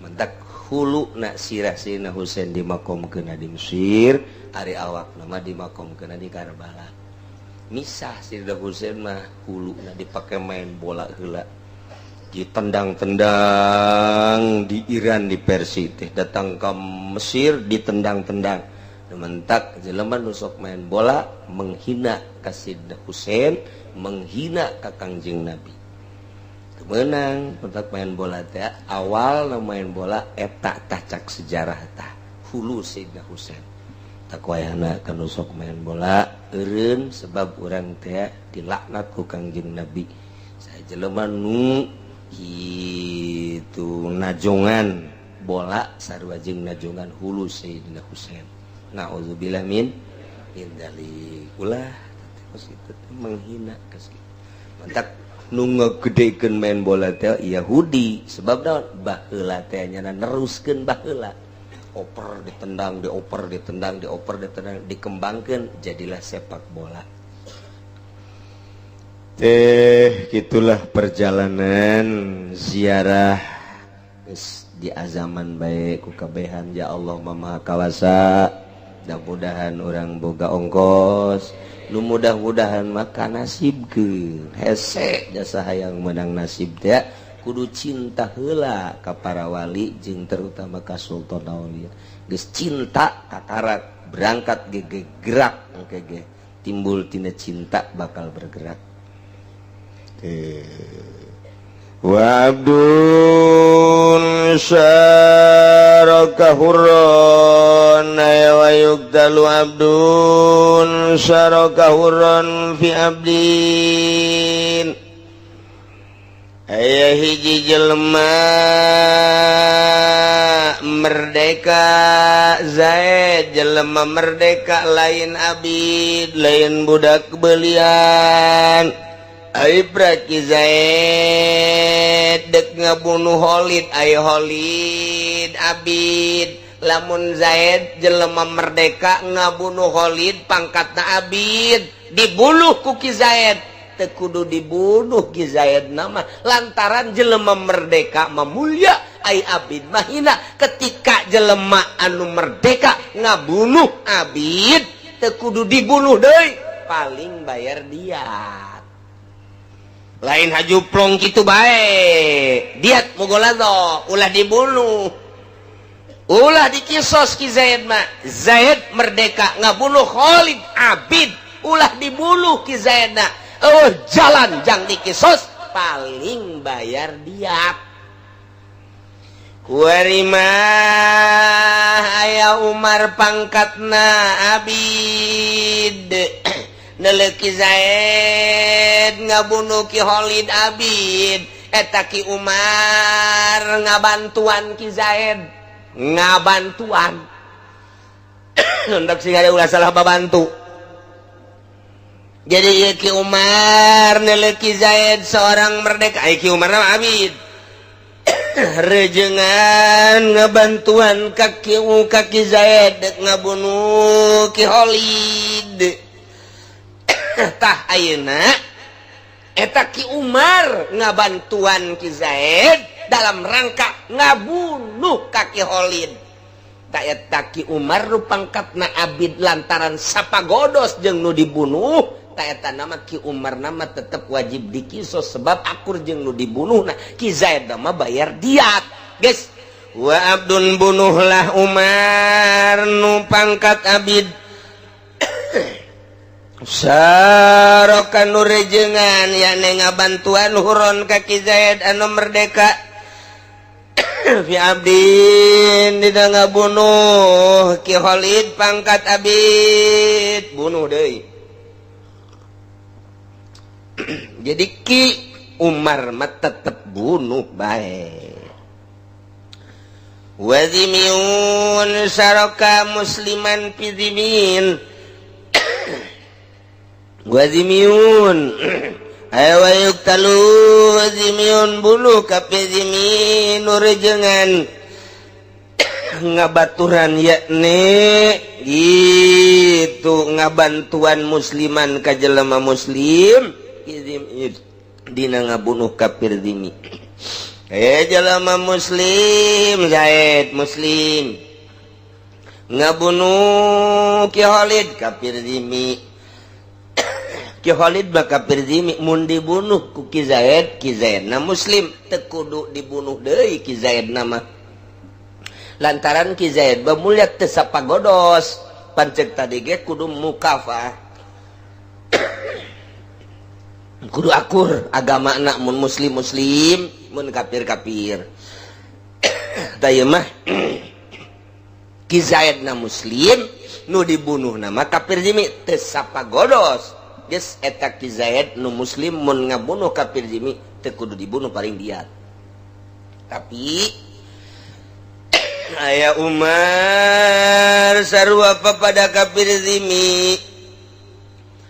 Mentak huluna sirah Sayyidina Husain dimakomkeun di Mesir, ari awakna mah dimakomkeun di Karbala. Misah. Sayyidina Husain mah huluna dipake main bola heula, ditendang-tendang di Iran, di Persia teh, datang ke Mesir ditendang-tendang. Mentak jelema nu sok main bola menghina ka Sayyidina Husain, menghina ka Kangjeng Nabi, kemenang. Mentak main bola teh awal main bola eta tah, cak sejarah tah hulu Sayyidina Husain. Tak wayahna kan sok main bola eureun, sebab urang teh dilaknat ku Kangjeng Nabi. Saya jelema nu itu najongan bola sarua jeung najongan hulu Sayyidina Husain, naudzubillah min min dzalik. Ulah itu menghina kas mantak nu ngagedekeun main bola teh Yahudi, sebab naon? Baheula teh nyana neruskeun baheula, oper ditendang, dioper ditendang, dioper ditendang, dikembangkeun jadilah sepak bola teh. Gitulah perjalanan ziarah. Geus di azaman bae ku kabehan. Ya Allah Maha Kawasa, mudah-mudahan orang boga ongkos nu mudah-mudahan maka nasibkeun hese jasa. Hayang menang nasib teh kudu cinta heula ka para wali jeung terutama ka Sultan Aulia. Geus cinta, kakarak berangkat ge gerak, engke ge timbul tina cinta bakal bergerak. Wa abdun syaraka hurran wa yuqtalu abdun syaraka hurran fi abdin. Aya hiji jelema merdeka, Zaid, jelema merdeka, lain abid, lain budak belian. Ayo Ki Zaid dek ngabunuh Khalid, ayo Khalid abid. Lamun Zaid jelema merdeka ngabunuh Khalid pangkatna abid, dibunuh ku Ki Zaid, teu kudu dibunuh Ki Zaid nama, lantaran jelema merdeka memulia, ai abid mahina. Ketika jelema anu merdeka ngabunuh abid, teu kudu dibunuh deui, paling bayar diat, lain haju plong gitu bae. Diat mugholadzah, ulah dibunuh, ulah dikisos Ki Zaid mah. Zaid merdeka ngabunuh Khalid abid, ulah dibunuh Ki Zaid na. Oh, jalan jang dikisos, paling bayar diat. Kuari mah aya Umar pangkatna abid, neleki Zaid ngabunuh Ki Khalid abid. Eta Ki Umar ngabantuan Ki Zaid, ngabantuan hendak sing ada ulah salah babantu. Jadi ieu Ki Umar nele Ki Zaid seorang merdeka. Ai Ki Umar mah abid rejengan ngebantuan kaki kaki Zaid dek ngabunuh Ki Khalid. Tah, ayeuna eta Ki Umar ngabantuan Ki Zaid dalam rangka ngabunuh kaki Khalid. Tak, eta Ki Umar nu pangkatna abid lantaran sapagodos jeung nu dibunuh. Tak, eta nama Ki Umar nama tetep wajib dikisos sebab akur jeung nu dibunuh. Nah, Ki Zaid mah bayar diat, guys. Wa abdun, bunuhlah Umar nu pangkat abid, Sarokan nu rejengan yakni ngabantuan huron ka Ki Zaid anu merdeka, fi abdin dina ngabunuh Ki Khalid pangkat abid, bunuh deui. Jadi Ki Umar mah tetep bunuh bae. Wa dzimiyun syaraka musliman fi dzimin. Wa dzimiyun ayo wa yuqtalu dzimiyun, bunuh kafir dzimi nu rejengan ngabaturan yakni gitu ngabantuan musliman ka jelema muslim dina ngabunuh kafir dzimi. Eh, jelema muslim, Zaid muslim ngabunuh Ki Khalid kafir dzimi. Ki Khalid mah kafir dzimi, mun dibunuh ku Ki Zaid, Ki Zaid na muslim, teu kudu dibunuh deui Ki Zaid nama lantaran Ki Zaid bamulia teu sapagodos. Pancek tadi ge kudu mukafah, kudu akur agama anak, mun muslim muslim, mun kafir kafir. Tah, mah Ki Zaid na muslim, nu dibunuh nama kafir dzimi, teu sapagodos. Geus, eta Ki Zaid nu muslim mun ngabunuh kafir dzimi teu kudu dibunuh, paling diat. Tapi aya Umar sarua pada kafir dzimi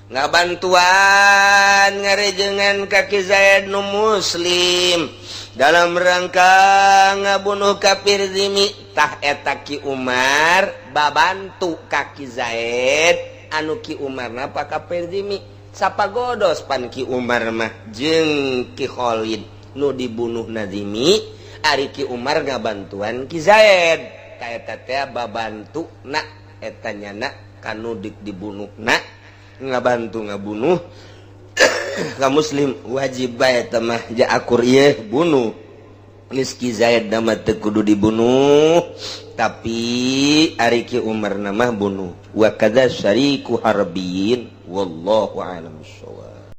ngabantuan ngarejengan ka Ki Zaid nu muslim dalam rangka ngabunuh kafir dzimi. Tah, eta Ki Umar babantu ka Ki Zaid anu Ki Umar napa kafir dzimi, sapagodos pan Ki Umar mah jeung Ki Khalid nu dibunuh na dzimi. Ari Ki Umar ngabantuan Ki Zaid, ta eta teh babantu na eta nyana kanu dik dibunuh na ngabantu ngabunuh ka muslim, wajib bae eta mah ja akur ieu bunuh. Geus, Ki Zaid nama teu kudu dibunuh, tapi ari Ki Umar nama bunuh. Wa kadza syariku harbiyin, wallahu a'lam bissawab.